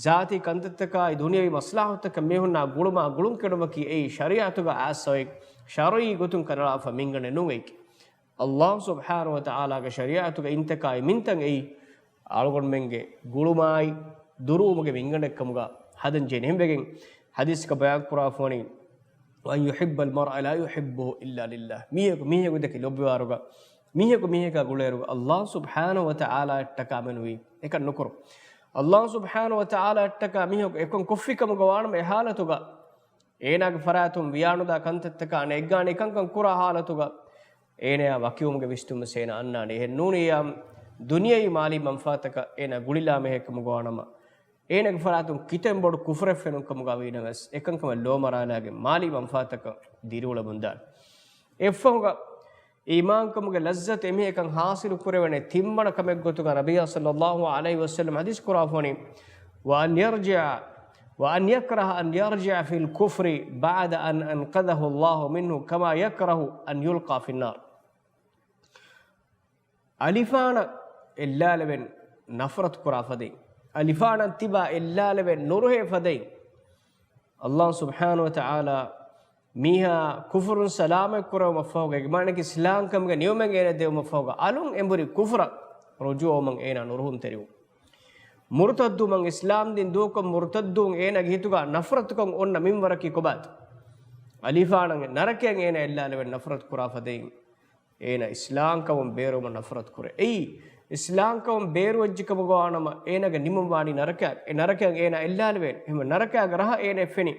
ޒާތީ ކަންތައްތަކާއި ދުނިޔަވީ މަޞްލަޙަތަކަށް މީހުންނާ ގުޅުމާ ގުޅުން ކެނޑުމަކީ އެއީ ޝަރީޢަތުގަ އާއްސަ އޮތް ޝަރުޢީ ގޮތުން ކަނޑައަޅާފަ މިންގަނޑެއް ނޫން އެއީކީ. ﷲ ސުބްޙާނަހޫ ވަތަޢާލާގެ ޝަރީޢަތުގެ އިންތަކާއި މިންތައް އެއީ އަޅުގަނޑުމެންގެ ގުޅުމާއި ދުރުވުމުގެ މިންގަނޑެއްކަމުގަ ހަދަން ޖެހޭނެ. އެހެންވެގެން ޙަދީޘްގަ ބަޔާން ކުރާފަވަނީ، "وأن يحب المرء لا يحبه إلا لله." މީހަކު މީހަކު ދެކެ ލޯބިވާއިރުގަ، މީހަކު މީހަކާ ގުޅޭއިރުގަ، ﷲ ސުބްޙާނަހޫ ވަތަޢާލާއަށްޓަކާ މެނުވީ އެކަން ނުކުރުން. ﷲ ސުބްޙާނަހޫ ވަތަޢާލާއަށްޓަކާ މީހަކު އެކަން ކޮށްފިކަމުގަ ވާނަމަ އެ ޙާލަތުގަ އޭނާގެ ފަރާތުން ވިޔާނުދާ ކަންތައްތަކާ އަނެއްގާނެ އެކަންކަން ކުރާ ޙާލަތުގަ އޭނަޔާ ވަކިވުމުގެ ވިސްނުންވެސް އޭނާ އަންނާނެ. އެހެން ނޫނިއްޔާ ދުނިޔަވީ މާލީ މަންފާތަކަށް އޭނާ ގުޅިލާމެހޭ ކަމުގަ ވާނަމަ، އޭނާގެ ފަރާތުން ކިތައް ބޮޑު ކުފުރެއް ފެނުން ކަމުގަ ވީނަމަވެސް، އެކަންކަމަށް ލޯމަރާލާގެން މާލީ މަންފާތަކަށް ދިރިއުޅެމުންދާނެ. އެއަށްފަހުގަ އީމާންކަމުގެ ލައްޒަތު އެމީހަކަށް ޙާޞިލު ކުރެވޭނެ ތިންވަނަ ކަމެއްގޮތުގަ ނަބިއްޔާ ޞައްލައްލާހު ޢަލައިހި ވަސައްލަމް ޙަދީޘް ކުރާފަވަނީ، "وأن يرجع، وأن يكره أن يرجع في الكفر بعد أن أنقذه الله منه كما يكره أن يلقى في النار." އަލިފާނަށް އެއްލާލެވެން ނަފްރަތު ކުރާ ފަދައިން، އަލިފާނަށް ތިބާ އެއްލާލެވެން ނުރުހޭ ފަދައިން، ﷲ ސުބްޙާނަހޫ ވަތަޢާލާ މީހާ ކުފުރުން ސަލާމަތް ކުރެވުމަށްފަހުގަ، އޭގެ މާނައަކީ އިސްލާމްކަމުގެ ނިޢުމަތް އޭނަ ދެވުމަށްފަހުގަ، އަލުން އެނބުރި ކުފުރަށް ރުޖޫޢަވުމަށް އޭނާ ނުރުހުންތެރިވުން. މުރުތައްދުވުމަށް، އިސްލާމްދީން ދޫކޮށް މުރުތައްދުވުން އޭނާގެ ހިތުގަ ނަފްރަތުކަން އޮންނަ މިންވަރަކީ ކޮބާތަ؟ އަލިފާނަށް ނަރަކަޔަށް އޭނާ އެއްލާލެވެން ނަފްރަތު ކުރާ ފަދައިން، އޭނާ އިސްލާމްކަމުން ބޭރުވުމަށް ނަފްރަތު ކުރޭ. އެއީ، އިސްލާމްކަމުން ބޭރުވެއްޖެކަމުގަ ވާނަމަ، އޭނާގެ ނިމުން ވާނީ ނަރަކަޔަށް. އެ ނަރަކަޔަށް އޭނާ އެއްލާލެވޭނެ. އެހެންވެ، ނަރަކަޔާގެ ރަހަ އޭނައަށް ފެނި.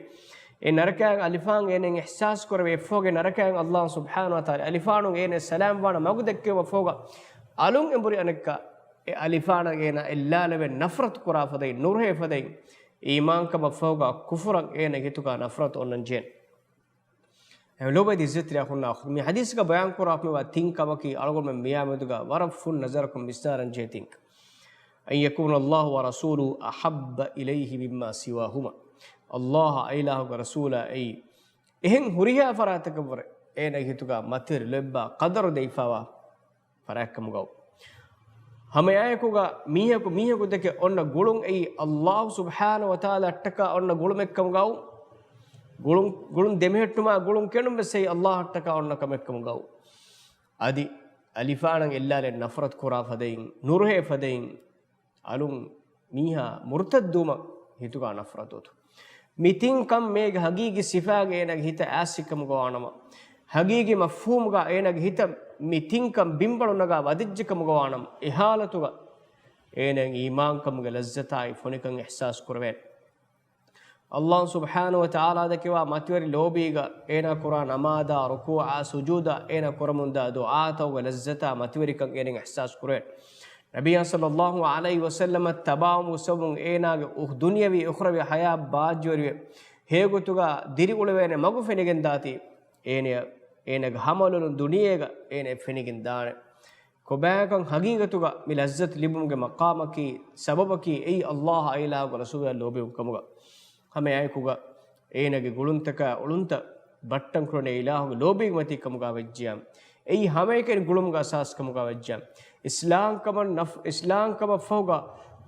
އެ ނަރަކަޔާގެ އަލިފާން އޭނައަށް އިޙްސާސް ކުރެވޭ. އެއަށްފަހުގަ ނަރަކަޔަށް ﷲ ސުބްޙާނަހޫ ވަތަޢާލާ އަލިފާނުން އޭނައަށް ސަލާމް ވާނަ މަގު ދެއްކެވުމަށްފަހުގަ، އަލުން އެނބުރި އަނެއްކާ އެ އަލިފާނަށް އޭނާ އެއްލާލެވެން ނަފްރަތު ކުރާ ފަދައިން، ނުރުހޭ ފަދައިން، އީމާންކަމަށްފަހުގަ ކުފުރަށް އޭނަގެ ހިތުގަ ނަފްރަތު އޮންނަން ޖެހޭނެ. އެ ލޯބިވެތި އިއްޒަތްތެރި އަޚުންނާ އުޚްތުން، މި ޙަދީޘްގަ ބަޔާން ކުރާފައިވާ ތިން ކަމަކީ އަޅުގަނޑުމެން މިއާމެދުގަ ވަރަށް ފުން ނަޒަރަކުން ވިސްނާލަން ޖެހޭ ތިން ކަމެއް. أن يكون الله ورسوله أحب إليه مما سواهما. ﷲ އާ އިލާހުގެ ރަސޫލާ އެއީ އެހެން ހުރިހާ ފަރާތަކަށްވުރެ އޭނަގެ ހިތުގަ މަތިވެރި ލޯތްބާ ޤަދަރު ދެވިފައިވާ ފަރާތްކަމުގައު. ހަމައެއާއެކުގަ މީހަކު މީހަކު ދެކެ އޮންނަ ގުޅުން އެއީ ﷲ ސުބްޙާނަހޫ ވަތަޢާލާއަށްޓަކާ އޮންނަ ގުޅުމެއްކަމުގައު، ގުޅުން، ގުޅުން ދެމެހެއްޓުމާ ގުޅުން ކެނޑުން ވެސް އެއީ ﷲއަށްޓަކާ އޮންނަ ކަމެއްކަމުގައު. އަދި އަލިފާނަށް އެއްލާލެވެން ނަފްރަތު ކުރާ ފަދައިން، ނުރުހޭ ފަދައިން، އަލުން މީހާ މުރުތައްދުވުމަށް ހިތުގަ ނަފްރަތު އޮތުން. މި ތިން ކަން މޭގެ ހަގީގީ ސިފާގަ އޭނާގެ ހިތަށް އާސިކަމުގަ ވާނަމަ، ހަގީގީ މަފްހޫމުގަ އޭނާގެ ހިތަށް މި ތިން ކަން ބިންބަޅު ނަގާ ވަދެއްޖެކަމުގަ ވާނަމަ، އެ ޙާލަތުގަ އޭނާ އީމާންކަމުގެ ލައްޒަތާއި ފޮނިކަން އިޙްސާސް ކުރެވޭނެ. ﷲ ސުބްޙާނަހޫ ވަތަޢާލާ ދެކެވާ މަތިވެރި ލޯބީގަ އޭނާ ކުރާ ނަމާދާ، ރުކޫޢާ، ސުޖޫދާ، އޭނާ ކުރަމުންދާ ދުޢާތަކުގެ ލައްޒަތާ މަތިވެރިކަން އޭނަ އިޙްސާސް ކުރޭ. ނަބިއްޔާ ޞައްލައްލާހު ޢަލައިހި ވަސައްލަމަށް ތަބާވުމުގެ ސަބަބުން އޭނާގެ އުޚް-، ދުނިޔަވީ އުޚްރަވީ ޙަޔާތް ބާއްޖަވެރިވެ، ހެޔޮގޮތުގަ ދިރިއުޅެވޭނެ މަގު ފެނިގެންދާތީ، އޭނަޔަށް އޭނާގެ ހަމަލޮލުން ދުނިޔޭގަ އޭނަޔަށް ފެނިގެންދާނެ. ކޮބާކަން ޙަޤީޤަތުގަ މި ލައްޒަތު ލިބުމުގެ މަޤާމަކީ، ސަބަބަކީ އެއީ ﷲ އާއި އިލާހުގެ ރަސޫލާ ލޯބިވުން ކަމުގަ. ހަމައެއާއެކުގަ އޭނާގެ ގުޅުންތަކާ އުޅުންތައް ބައްޓަން ކުރަނީ އިލާހުގެ ލޯބީގެ މަތީ ކަމުގަ ވެއްޖިއްޔާ، އެއީ ހަމައެކަނި ގުޅުމުގެ އަސާސް ކަމުގަ ވެއްޖިއްޔާ، އިސްލާމްކަމަށް ނަފް-، އިސްލާމްކަމަށް ފަހުގަ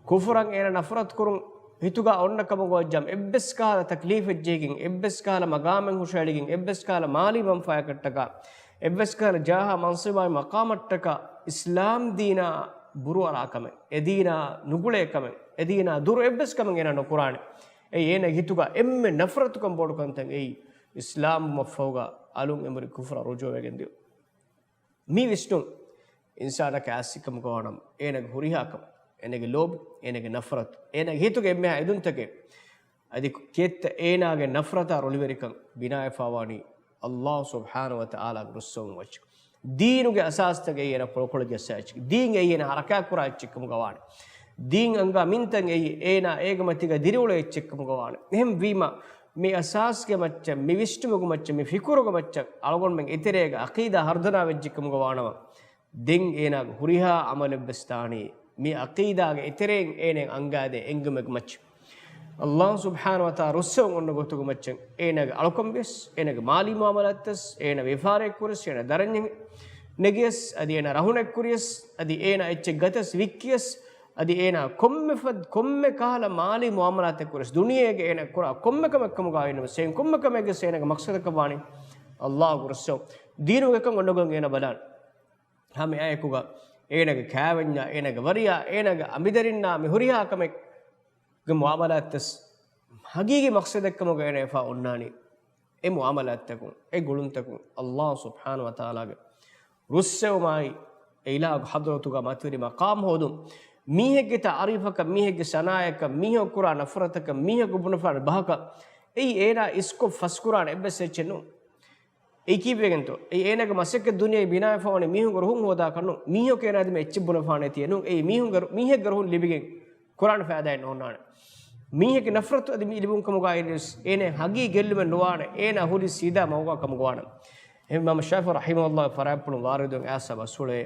ކުފުރަށް އޭނާ ނަފްރަތު ކުރުން ހިތުގަ އޮންނަ ކަމުގަ ވެއްޖިއްޔާ، އެއްވެސް ކަހަލަ ތަކްލީފެއް ޖެހިގެން، އެއްވެސް ކަހަލަ މަގާމެއް ހުށައެޅިގެން، އެއްވެސް ކަހަލަ މާލީ މަންފާއަކަށްޓަކާ، އެއްވެސް ކަހަލަ ޖާހާ މަންސަބާއި މަޤާމަށްޓަކާ އިސްލާމް ދީނާ ބުރުއަރާ ކަމެއް، އެ ދީނާ ނުގުޅޭ ކަމެއް، އެ ދީނާ ދުރު އެއްވެސް ކަމެއް އޭނާ ނުކުރާނެ. އެއީ އޭނާގެ ހިތުގަ އެންމެ ނަފްރަތުކަން ބޮޑު ކަންތައް އެއީ، އިސްލާމްވުމަށްފަހުގަ އަލުން އެނބުރި ކުފުރަށް ރުޖޫޢަވެގެން ދިޔުން. މި ވިސްނުން އިންސާނަކަށް އާސިކަމުގަ ވާނަމަ، އޭނާގެ ހުރިހާ ކަމެއް، އޭނާގެ ލޯބި، އޭނާގެ ނަފްރަތު، އޭނާގެ ހިތުގެ އެންމެހާ އެދުންތަކެއް، އަދި ކިއެއްތަ އޭނާގެ ނަފްރަތާ ރުޅިވެރިކަން ބިނާވެފާވާނީ ﷲ ސުބްޙާނަހޫ ވަތަޢާލާގެ ރުއްސެވުން ވެއްޖެ. ދީނުގެ އަސާސްތައް އެއީ އޭނާ ކުޅަކޮޅަށް ޖައްސާ އެއްޗެއް. ދީން އެއީ އޭނާ ހަރަކާތްކުރާ އެއްޗެއްކަމުގަ ވާނެ. ދީން އަންގާ މިންތައް އެއީ އޭނާ އޭގެ މަތީގަ ދިރިއުޅޭ އެއްޗެއްކަމުގަ ވާނެ. އެހެންވީމަ، މި އަސާސްގެ މައްޗަށް، މި ވިސްނުމުގެ މައްޗަށް، މި ފިކުރުގެ މައްޗަށް އަޅުގަނޑުމެން އެތެރޭގަ އަޤީދާ ހަރުދަނާ ވެއްޖެކަމުގަ ވާނަމަ، ދެން އޭނާގެ ހުރިހާ އަމަލެއްވެސް ދާނީ މި އަޤީދާގެ އެތެރެއިން އޭނައަށް އަންގާދޭ އެންގުމެއްގެ މައްޗަށް. ﷲ ސުބްޙާނަހޫ ވަތަޢާލާ ރުއްސެވުން އޮންނަ ގޮތުގެ މައްޗަށް އޭނާގެ އަޅުކަން ވިޔަސް، އޭނާގެ މާލީ މުޢާމަލާތްތައް ވިޔަސް، އޭނާ ވިޔަފާރިއެއް ކުރިޔަސް، އޭނާ ދަރަންޏެއް ނެގިޔަސް، އަދި އޭނާ ރަހުނެއް ކުރިޔަސް، އަދި އޭނާ އެއްޗެއް ގަތަސް ވިއްކިޔަސް، އަދި އޭނާ ކޮންމެ ފަދަ، ކޮންމެ ކަހަލަ މާލީ މުޢާމަލާތެއް ކުރިޔަސް، ދުނިޔޭގެ އޭނާ ކުރާ ކޮންމެ ކަމެއް ކަމުގަ އިންނަމަ، ސެން ކޮންމެ ކަމެއްގެ އޭނާގެ މަޤްޞަދަކަށް ވާނީ ﷲ ގެ ރުއްސެވުން. ދީނުގެ ކަން އޮންނަގޮތް އޭނާ ބަލާން. ހަމައެއާއެކުގަ އޭނާގެ ކާވެންޏާ، އޭނާގެ ވަރިޔާ، އޭނާގެ އަނބިދަރިންނާ މި ހުރިހާ ކަމެއްގެ މުޢާމަލާތްތައް ޙަޤީޤީ މަޤްޞަދެއްކަމުގަ އޭނާ އެފާ އޮންނާނީ. އެ މުޢާމަލާތްތަކުން، އެ ގުޅުންތަކުން ﷲ ސުބްޙާނަހޫ ވަތަޢާލާގެ ރުއްސެވުމާއި، އެ އިލާހުގެ ޙަޟްރަތުގަ މަތިވެރި މަޤާމް ހޯދުން. މީހެއްގެ ތަޢުރީފަކަށް، މީހެއްގެ ސަނާއަކަށް، މީހަކު ކުރާ ނަފްރަތަކަށް، މީހަކު ބުނެފާނެ ބަހަކަށް، އެއީ އޭނާ އިސްކޮށް ފަސްކުރާނެ އެއްވެސް އެއްޗެއް ނޫން. އެއީ ކީއްވެގެންތޯ؟ އެއީ އޭނާގެ މަސައްކަތް ދުނިޔެ ބިނާވެފަ ވަނީ މީހުންގެ ރުހުން ހޯދާކަށް ނޫން. މީހަކު އޭނާ ދިމާ އެއްޗެއް ބުނެފާނެތީ ނޫން. އެއީ މީހުންގެ ރު-، މީހެއްގެ ރުހުން ލިބިގެން ކުރާނެ ފައިދާއެއް ނޯންނާނެ. މީހެއްގެ ނަފްރަތު އަދި މި ލިބުން ކަމުގައި ވިޔަސް އޭނާ ހަގީ ގެއްލުމެއް ނުވާނެ. އޭނާ ހުރީ ސީދާ މަގުގަ ކަމުގަ ވާނަމަ. އިމާމު ޝާފިޢީ ރަޙިމަހުﷲ ފަރާތްޕުޅުން ވާރިދުވެ އައިސް ބަސްފުޅޭ،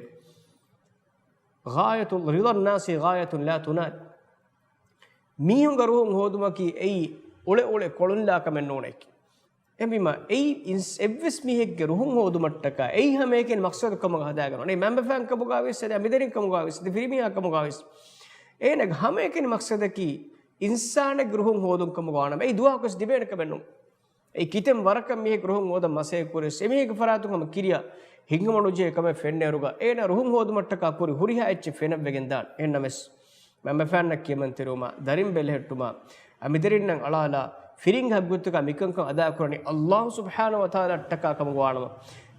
ޣާޔަތު ރިޟާ ނާސި ޣާޔަތުން ލާ ތުނާލް. މީހުންގެ ރުހުން ހޯދުމަކީ އެއީ އުޅެ އުޅެ ކޮޅުންލާ ކަމެއް ނޫނޭ. އެހެންވީމަ، އެއީ އިންސް-، އެއްވެސް މީހެއްގެ ރުހުން ހޯދުމަށްޓަކާ، އެއީ ހަމައެކަނި މަޤްޞަދު ކަމުގަ ހަދާގަން އޮންނަ. އެ މަންބަފައިން ކަމުގައި ވިޔަސް، އަދި އަނބިދަރިން ކަމުގައި ވިޔަސް، އަދި ފިރިމީހާ ކަމުގައި ވިޔަސް، އޭނާގެ ހަމައެކަނި މަޤްޞަދަކީ އިންސާނެއްގެ ރުހުން ހޯދުން ކަމުގަ ވާނަމަ، އެއީ ދުވަހަކުވެސް ލިބޭނެ ކަމެއް ނޫން. އެއީ ކިތަން ވަރަކަށް މީހެއްގެ ރުހުން ހޯދަން މަސައްކަތް ކުރިޔަސް، އެމީހެއްގެ ފަރާތުން ހަމަ ކިރިޔާ ހިތްހަމަނުޖެހޭ ކަމެއް ފެންނައިރުގަ، އޭނާ ރުހުން ހޯދުމަށްޓަކާ ކުރި ހުރިހާ އެއްޗެއް ފެނަށްވެގެން ދާން. އެހެންނަމަވެސް، މަންބަފައިންނަށް ކިޔަމަންތެރިވުމާ، ދަރިން ބެލެހެއްޓުމާ، އަނބިދަރިންނަށް އަޅާލާ، ފިރިން ހައްގުތަކާ މިކަންކަން އަދާކުރަނީ ﷲ ސުބްޙާނަހޫ ވަތަޢާލާއަށްޓަކާ ކަމުގަ ވާނަމަ،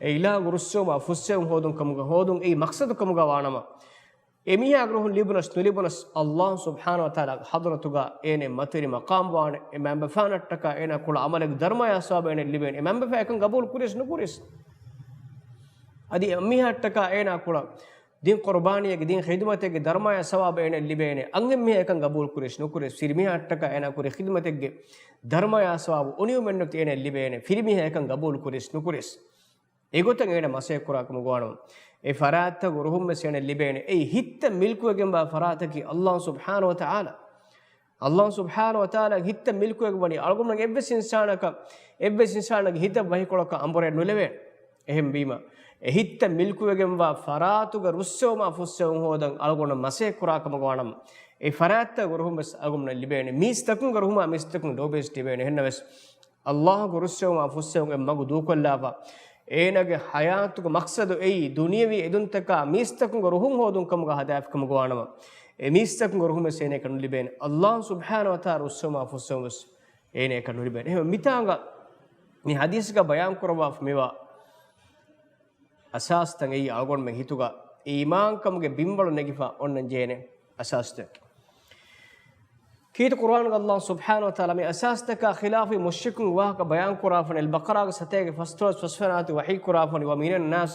އެ އިލާހުގެ ރުއްސެވުމާ ފުއްސެވުން ހޯދުން ކަމުގަ ހޯދުން އެއީ މަޤްޞަދު ކަމުގަ ވާނަމަ، އެމީހާގެ ރުހުން ލިބުނަސް ނުލިބުނަސް، ﷲ ސުބްޙާނަހޫ ވަތަޢާލާގެ ޙަޟްރަތުގަ އޭނަ މަތިވެރި މަޤާމް ވާނެ. އެ މަންބަފައިންނަށްޓަކާ އޭނާ ކުޅަ ޢަމަލެއްގެ ދަރުމަޔާ ސަވާބު އޭނަ ލިބޭނެ. އެ މަންބަފައިން އެކަން ގަބޫލު ކުރިޔަސް ނުކުރިޔަސް، އަދި އެމީހާއަށްޓަކާ އޭނާ ކުޅަ ދީން ޤުރުބާނީއެއްގެ، ދީން ޚިދުމަތެއްގެ ދަރުމަޔާ ސަވާބު އޭނަ ލިބޭނެ. އަންހެން މީހާ އެކަން ގަބޫލު ކުރިޔަސް ނުކުރިޔަސް، ފިރިމީހާއަށްޓަކާ އޭނާ ކުރި ޚިދުމަތެއްގެ ދަރުމަޔާ ސަވާބު އުނިއުމެއްނެތި އޭނަ ލިބޭނެ. ފިރިމީހާ އެކަން ގަބޫލު ކުރިޔަސް ނުކުރިޔަސް، އެގޮތަށް އޭނަ މަސައްކަތް ކުރާ ކަމުގަ ވާނަމަ، އެ ފަރާތްތަކުގެ ރުހުންވެސް އޭނަ ލިބޭނެ. އެއީ ހިތްތައް މިލްކުވެގެންވާ ފަރާތަކީ ﷲ ސުބްޙާނަހޫ ވަތަޢާލާ. ﷲ ސުބްޙާނަހޫ ވަތަޢާލާގެ ހިތްތައް މިލްކުވެގެން ވަނީ އަޅުގަނޑުމެން އެއްވެސް އިންސާނަކަށް، އެއްވެސް އިންސާނެއްގެ ހިތަށް ވަކިކޮޅަކަށް އަނބުރެއް ނުލެވޭނެ. އެހެންވީމަ، އެ ހިތްތައް މިލްކުވެގެންވާ ފަރާތުގެ ރުއްސެވުމާ ފުއްސެވުން ހޯދަން އަޅުގަނޑު މަސައްކަތް ކުރާ ކަމުގަ ވާނަމަ، އެ ފަރާތްތަކުގެ ރުހުންވެސް އަޅުގަނޑުމެންނަށް ލިބޭނެ. މީސްތަކުންގެ ރުހުމާ މީސްތަކުން ލޯބިވެސް ލިބޭނެ. އެހެންނަމަވެސް، ﷲގެ ރުއްސެވުމާ ފުއްސެވުމުގެ މަގު ދޫކޮށްލާފަ، އޭނާގެ ޙަޔާތުގެ މަޤްޞަދު އެއީ ދުނިޔަވީ އެދުންތަކާ މީސްތަކުންގެ ރުހުން ހޯދުން ކަމުގަ ހަދާފި ކަމުގަ ވާނަމަ، އެ މީސްތަކުންގެ ރުހުންވެސް އޭނައަކަށް ނުލިބޭނެ. ﷲ ސުބްޙާނަހޫ ވަތަޢާލާ ރުއްސެވުމާ ފުއްސެވުންވެސް އޭނައަކަށް ނުލިބޭނެ. އެހެން މިތާނގަ މި ޙަދީޘްގަ ބަޔާން ކުރައްވާފަ މިވާ އަސާސްތައް އެއީ އަޅުގަނޑުމެން ހިތުގަ އީމާންކަމުގެ ބިންވަޅު ނެގިފަ އޮންނަން ޖެހޭނެ އަސާސްތަކެއް. ކީރިތި ޤުރުއާނުގަ ﷲ ސުބްޙާނަހޫ ވަތަޢާލާ މި އަސާސްތަކާ ޚިލާފީ މުޝްރިކުންގެ ވާހަކަ ބަޔާން ކުރާފަނި، އަލް ބަޤަރާގެ ސަތޭކަ ފަސްދޮޅަސް ފަސްވަނަ އާޔަތު ވަޙީ ކުރާފަނި، وَمِنَ النَّاسِ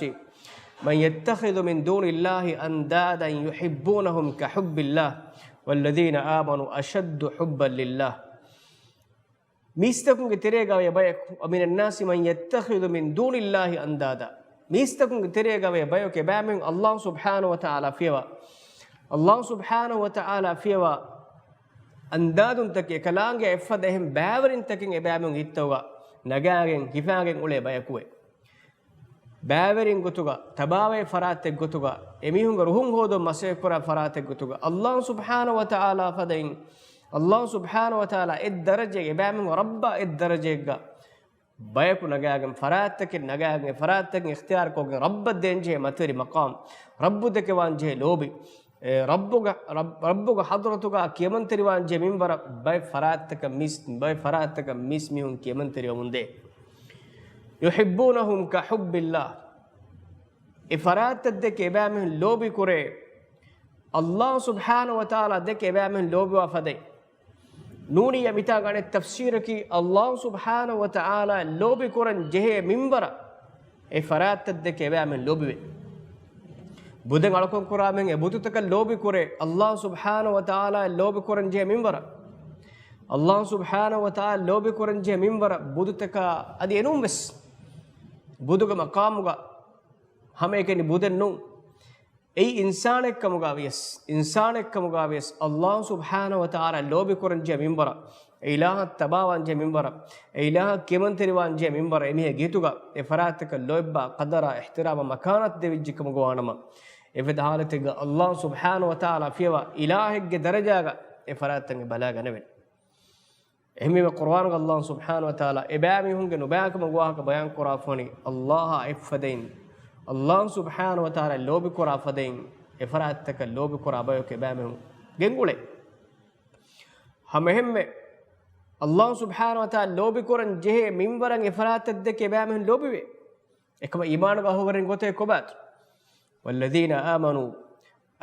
مَن يَتَّخِذُ مِن دُونِ اللَّهِ أَندَادًا يُحِبُّونَهُمْ كَحُبِّ اللَّهِ وَالَّذِينَ آمَنُوا أَشَدُّ حُبًّا لِلَّهِ. މީސްތަކުންގެ ތެރޭގަ ވޭ ބަޔަކު، وَمِنَ النَّاسِ مَن يَتَّخِذُ مِن دُونِ اللَّهِ أَندَادًا. މީސްތަކުންގެ ތެރޭގަ ވޭ ބަޔަކު އެބައިމީހުން ﷲ ސުބްޙާނަހޫ ވަތަޢާލާ ފިޔަވާ، ﷲ ސުބްޙާނަހޫ ވަތަޢާލާ ފިޔަވާ އަންދާދުންތަކެއް، އެކަލާނގެ އެއްފަދަ އެހެން ބައިވެރިންތަކެއް އެބައިމީހުން ހިތުގަ ނަގާގެން ހިފާގެން އުޅޭ ބަޔަކުވެ. ބައިވެރިން ގޮތުގަ، ތަބާވޭ ފަރާތެއް ގޮތުގަ، އެމީހުންގެ ރުހުން ހޯދުން މަސައްކަތް ކުރާ ފަރާތެއް ގޮތުގަ، ﷲ ސުބްޙާނަހޫ ވަތަޢާލާ ފަދައިން، ﷲ ސުބްޙާނަހޫ ވަތަޢާލާ އެއް ދަރަޖައެއް، އެބައިމީހުން ރައްބާ އެއް ދަރަޖައެއްގަ ބަޔަކު ނަގާގެން ފަރާތްތަކެއް ނަގާގެން ފަރާތްތަކެއް އިޚްތިޔާރުކޮށްގެން ރައްބަށް ދޭންޖެހޭ މަތިވެރި މަޤާމް، ރައްބު ދެކެވާންޖެހޭ ލޯބި، އެ، ރައްބުގެ، ރައް-، ރައްބުގެ ޙަޟްރަތުގަ ކިޔަމަންތެރިވާންޖެހޭ މިންވަރަށް ބައެއް ފަރާތްތަކަށް މީސް، ބައެއް ފަރާތްތަކަށް މީސްމީހުން ކިޔަމަންތެރިވަމުންދޭ. يُحِبُّونَهُمْ كَحُبِّ اللَّهِ. އެ ފަރާތްތައް ދެކެ އެބައިމީހުން ލޯބި ކުރޭ، ﷲ ސުބްޙާނަހޫ ވަތަޢާލާ ދެކެ އެބައިމީހުން ލޯބިވާ ފަދައިން. ނޫނިއްޔާ މިތާ ގާނެ ތަފްސީރަކީ، ﷲ ސުބްޙާނަހޫ ވަތަޢާލާ ލޯބި ކުރަން ޖެހޭ މިންވަރަށް އެ ފަރާތްތައް ދެކެ އެބައިމީހުން ލޯބިވޭ. ބުދެއް އަޅުކަން ކުރާ މީހުން އެ ބުދުތަކަށް ލޯބި ކުރޭ، ﷲ ސުބްޙާނަހޫ ވަތަޢާލާ ލޯބި ކުރަން ޖެހޭ މިންވަރަށް. ﷲ ސުބްޙާނަހޫ ވަތަޢާލާ ލޯބި ކުރަން ޖެހޭ މިންވަރަށް ބުދުތަކާ އަދި އެނޫން ވެސް ބުދުގެ މަޤާމުގަ ހަމައެކަނި ބުދެއް ނޫން. އެއީ އިންސާނެއްކަމުގަ ވިޔަސް، އިންސާނެއްކަމުގަ ވިޔަސް، ﷲ ސުބްޙާނަހޫ ވަތަޢާލާ ލޯބި ކުރަން ޖެހޭ މިންވަރަށް، އެ އިލާހަށް ތަބާވާން ޖެހޭ މިންވަރަށް، އެ އިލާހަށް ކިޔަމަންތެރިވާން ޖެހޭ މިންވަރަށް އެމީހާ ގެތުގަ އެ ފަރާތަކަށް ލޯތްބާ ޤަދަރާ އިޙްތިރާމާ މަކާނާތު ދެވިއްޖެކަމުގަ ވާނަމަ، އެފަދަ ޙާލަތެއްގަ ﷲ ސުބްޙާނަހޫ ވަތަޢާލާ ފިޔަވާ އިލާހެއްގެ ދަރަޖާގަ އެ ފަރާތްތައް ބަލާގަނެވެން. އެހެންވީމަ ޤުރުއާނުގަ ﷲ ސުބްޙާނަހޫ ވަތަޢާލާ އެބައިމީހުންގެ ނުބައިކަމުގެ ވާހަކަ ބަޔާން ކުރާފަނި، ﷲ އާ އެއްފަދައިން، ﷲ ސުބްޙާނަހޫ ވަތަޢާލާ ލޯބި ކުރާ ފަދައިން އެ ފަރާތްތަކަށް ލޯބި ކުރާ ބަޔަކު އެބައިމީހުން ގެންގުޅޭ. ހަމައެހެންމެ ﷲ ސުބްޙާނަހޫ ވަތަޢާލާ ލޯބި ކުރަން ޖެހޭ މިންވަރަށް އެ ފަރާތްތައް ދެކެ އެބައިމީހުން ލޯބިވޭ. އެކަމަ އީމާނުގެ އަހުލުވެރިން ގޮތެއް ކޮބާތު؟ وَالَّذِينَ آمَنُوا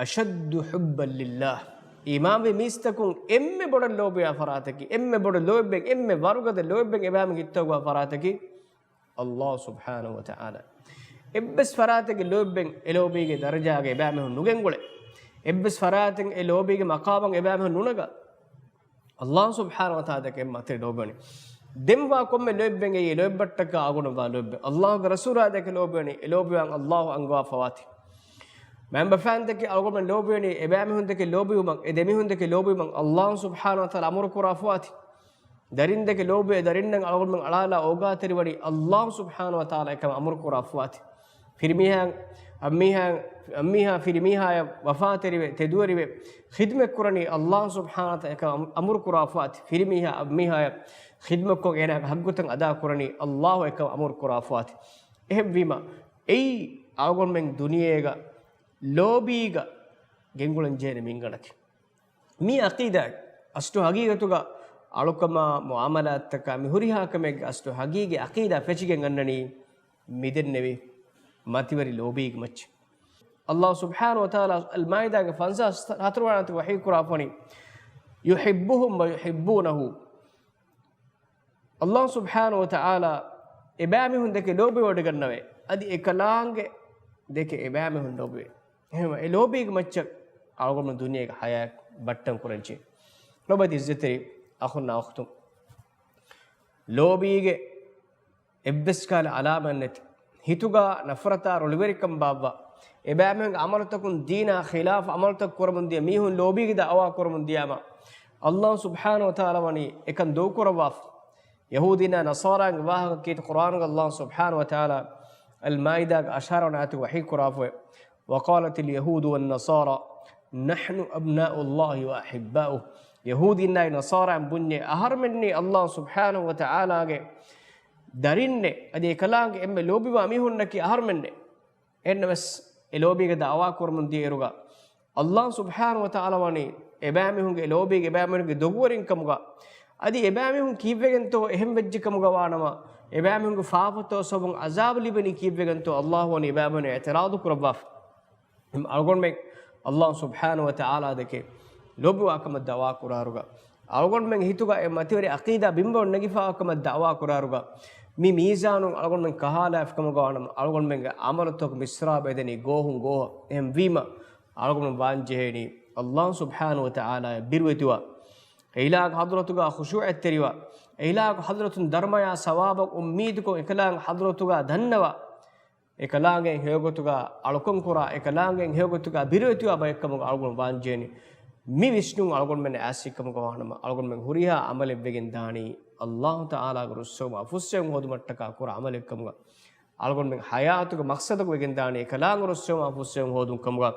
أَشَدُّ حُبًّا لِلَّهِ. އީމާންވި މީސްތަކުން އެންމެ ބޮޑަށް ލޯބިވާ ފަރާތަކީ، އެންމެ ބޮޑު ލޯތްބެއް، އެންމެ ވަރުގަދަ ލޯތްބެއް އެބައިމީހުން ހިތުގަ ވާ ފަރާތަކީ ﷲ ސުބްޙާނަހޫ ވަތަޢާލާ. އެއްވެސް ފަރާތެއްގެ ލޯތްބެއް އެ ލޯބީގެ ދަރަޖާގަ އެބައިމީހުން ނުގެންގުޅޭ. އެއްވެސް ފަރާތެއް އެ ލޯބީގެ މަޤާމަށް އެބައިމީހުން ނުނަގާ. ﷲ ސުބްޙާނަހޫ ވަތަޢާލާ ދެކެ މަތި ލޯބިވަނީ. ދެން ވާ ކޮންމެ ލޯތްބެއް އެއީ ލޯތްބަށްޓަކާ އަޅުގަނޑު ވާ ލޯތްބެއް. ﷲގެ ރަސޫލާ ދެކެ ލޯބިވަނީ، އެ ލޯބިވާން ﷲ އަންގަވާފަވާތީ. މައިންބަފައިން ދެކެ އަޅުގަނޑު ލޯބިވަނީ، އެބައިމީހުން ދެކެ ލޯބިވުމަށް، އެ ދެމީހުން ދެކެ ލޯބިވުމަށް ﷲ ސުބްޙާނަހޫ ވަތަޢާލާ އަމުރު ކުރާފަވާތީ. ދަރިން ދެކެ ލޯބިވެ، ދަރިންނަށް އަޅުގަނޑުމެން އަޅާލާ އޯގާތެރިވަނީ ﷲ ސުބްޙާނަހޫ ވަތަޢާލާ އެކަމަށް އަމުރު ކުރާފަވާތީ. ފިރިމީހާ، އަންމީހާ، އަންމީހާ ފިރިމީހާޔަށް ވަފާތެރިވެ، ތެދުވެރިވެ، ޚިދުމަތް ކުރަނީ ﷲ ސުބްޙާނަހޫ ވަތަޢާލާ އެކަމަށް އަމުރު ކުރާފަވާތީ. ފިރިމީހާ އަންމީހާޔަށް ޚިދުމަތްކޮށް އޭނާގެ ޙައްޤުތައް އަދާކުރަނީ ﷲ އެކަމަށް އަމުރު ކުރާފަވާތީ. އެހެންވީމަ، އެއީ އަޅުގަނޑުމެން ދުނިޔޭގަ ލޯބީގަ ގެންގުޅަން ޖެހޭނެ މިންގަނޑަކީ. މި ޢަޤީދާގެ އަސްލު ޙަޤީޤަތުގަ އަޅުކަމާ މުޢާމަލާތްތަކާ މި ހުރިހާ ކަމެއްގެ އަސްލު ޙަޤީޤީ ޢަޤީދާ ފެށިގެން އަންނަނީ މިދެންނެވި މަތިވެރި ލޯބީގެ މައްޗަށް. ﷲ ސުބްޙާނަހޫ ވަތަޢާލާ އަލްމާއިދާގެ ފަންސާސް ހަތަރުވަނަ އާޔަތުގަ ވަޙީ ކުރާފަނީ، يُحِبُّهُمْ وَيُحِبُّونَهُ. ﷲ ސުބްޙާނަހޫ ވަތަޢާލާ އެބައިމީހުން ދެކެ ލޯބިވޮޑިގަންނަވައި، އަދި އެކަލާނގެ ދެކެ އެބައިމީހުން ލޯބިވޭ. އެހެންވެ، އެ ލޯބީގެ މައްޗަށް އަޅުގަނޑު ދުނިޔޭގެ ޙަޔާތް ބައްޓަން ކުރަންޖެހޭ. ލޯބިވެތި ޢިއްޒަތްތެރި އަޚުންނާ އުޚްތުން، ލޯބީގެ އެއްވެސް ކަހަލަ ޢަލާމަތް ނެތި، ހިތުގަ ނަފްރަތާ ރޮޅިވެރިކަން ބާއްވާ، އެބައިމީހުންގެ ޢަމަލުތަކުން ދީނާ ޚިލާފު ޢަމަލުތައް ކުރަމުން ދިޔަ މީހުން ލޯބީގެ ދަޢުވާ ކުރަމުން ދިޔާމަ، ﷲ ސުބްޙާނަހޫ ވަތަޢާލާ ވަނީ އެކަން ދޫކުރައްވާފަ. ޔަހޫދީންނާ ނަޞާރާގެ ވާހަކަ ކީރިތި ޤުރުއާނުގަ ﷲ ސުބްޙާނަހޫ ވަތަޢާލާ އަލްމާއިދާގެ އަށާރަ ވަނަ އާޔަތުގަ ވަޙީ ކުރާފައި، وَقَالَتِ الْيَهُودُ وَالنَّصَارَى نَحْنُ أَبْنَاءُ اللَّهِ وَأَحِبَّاؤُهُ. ޔަހޫދީންނާއި ނަޞާރާއިން ބުންޏޭ، އަހަރުމެންނީ ﷲ ސުބްޙާނަހޫ ވަތަޢާލާގެ ދަރިންނޭ، އަދި އެކަލާނގެ އެންމެ ލޯބިވާ މީހުންނަކީ އަހަރުމެންނޭ. އެހެންނަމަވެސް، އެ ލޯބީގެ ދަޢުވާ ކުރަމުން ދިޔައިރުގަ، ﷲ ސުބްޙާނަހޫ ވަތަޢާލާ ވަނީ އެބައިމީހުންގެ ލޯބީގެ އެބައިމީހުންގެ ދޮގުވެރިން ކަމުގަ، އަދި އެބައިމީހުން ކީއްވެގެންތޯ އެހެން ވެއްޖެ ކަމުގަ ވާނަމަ، އެބައިމީހުންގެ ފާފަތައް ސަބަބުން ޢަޒާބު ލިބެނީ ކީއްވެގެންތޯ ﷲ ވަނީ އެބައިމީހުން އިޢުތިރާޟު ކުރައްވާފަ. އެހެން އަޅުގަނޑުމެން ﷲ ސުބްޙާނަހޫ ވަތަޢާލާ ދެކެ ލޯބިވާ ކަމަށް ދަޢުވާ ކުރާއިރުގަ، އަޅުގަނޑުމެން ހިތުގަ އެ މަތިވެރި އަޤީދާ ބިންބައޮން ނެގިފާ ކަމަށް ދަޢުވާ ކުރާއިރުގަ، މި މީޒާނުން އަޅުގަނޑުމެން ކަހާލާފި ކަމުގަ ވާނަމަ، އަޅުގަނޑުމެންގެ ޢަމަލުތަކު މިސްރާބު އެދެނީ ގޯހުން ގޯހަށް. އެހެން ވީމަ، އަޅުގަނޑު ވާންޖެހޭނީ ﷲ ސުބްޙާނަހޫ ވަތަޢާލާއަށް ބިރުވެތިވާ، އެ އިލާހު ޙަޟްރަތުގަ ޚުޝޫޢަތްތެރިވާ، އެ އިލާހު ޙަޟްރަތުން ދަރުމަޔާ ސަވާބަށް އުއްމީދުކޮށް، އެކަލާނގެ ޙަޟްރަތުގަ ދަންނަވާ، އެކަލާނގެ ހެޔޮގޮތުގަ އަޅުކަން ކުރާ، އެކަލާނގެ ހެޔޮގޮތުގަ ބިރުވެތިވާ ބައެއްކަމުގަ އަޅުގަނޑު ވާންޖެހޭނީ. މި ވިސްނުން އަޅުގަނޑުމެން އައިސްކަމުގަ ވާނަމަ، އަޅުގަނޑުމެން ހުރިހާ ޢަމަލެއް ވެގެން ދާނީ ﷲ ތަޢާލާގެ ރުއްސެވުމާ ފުއްސެވުން ހޯދުމަށްޓަކާ ކުރާ ޢަމަލެއްކަމުގަ. އަޅުގަނޑުމެން ޙަޔާތުގެ މަޤްޞަދަކު ވެގެން ދާނީ އެކަލާނގެ ރުއްސެވުމާ ފުއްސެވުން ހޯދުން ކަމުގަ.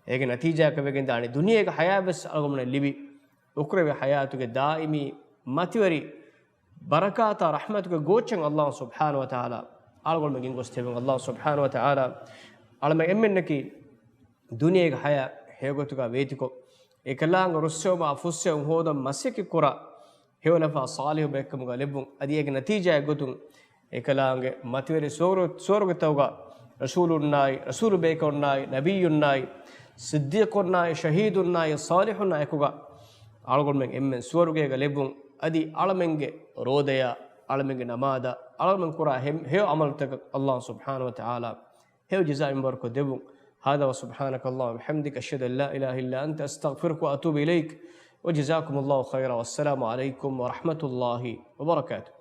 އޭގެ ނަތީޖާއަކަށް ވެގެން ދާނީ ދުނިޔޭގެ ޙަޔާތްވެސް އަޅުގަނޑުމެން ލިބި، އުޚްރަވީ ޙަޔާތުގެ ދާއިމީ މަތިވެރި ބަރަކާތާ ރަޙްމަތުގެ ގޯއްޗަށް ﷲ ސުބްޙާނަހޫ ވަތަޢާލާ އަޅުގަނޑުމެން ގެންގޮސްދެއްވުން. ﷲ ސުބްޙާނަހޫ ވަތަޢާލާ އަޅަމެން އެންމެންނަކީ ދުނިޔޭގެ ޙަޔާތް ހެޔޮގޮތުގަ ވޭތިކޮށް، އެކަލާނގެ ރުއްސެވުމާ ފުއްސެވުން ހޯދަން މަސައްކަތް ކުރާ ހެޔޮލަފާ ޞާލިޙު ބައެއްކަމުގަ ލެއްވުން. އަދި އޭގެ ނަތީޖާއެއްގޮތުން އެކަލާނގެ މަތިވެރި ސުވަރު-، ސުވަރުގެތަކުގަ ރަސޫލުންނާއި، ރަސޫލު ބޭކަލުންނާއި، ނަބިއްޔުންނާއި، ޞިއްދީޤުންނާއި، ޝަހީދުންނާއި، ޞާލިޙުންނާއި އެކުގަ އަޅުގަނޑުމެން އެންމެން ސުވަރުގޭގަ ލެއްވުން. އަދި އަޅަމެންގެ ރޯދަޔާ، އަޅަމެންގެ ނަމާދާ، އަޅަމެން ކުރާ ހެ-، ހެޔޮ ޢަމަލުތަކަށް ﷲ ސުބްޙާނަހޫ ވަތަޢާލާ ހެޔޮ ޖަޒާ މިންވަރުކޮށް ދެއްވުން. هذا وسبحانك اللهم وبحمدك، أشهد أن لا إله إلا أنت، أستغفرك وأتوب إليك، وجزاكم الله خيرا، والسلام عليكم ورحمة الله وبركاته.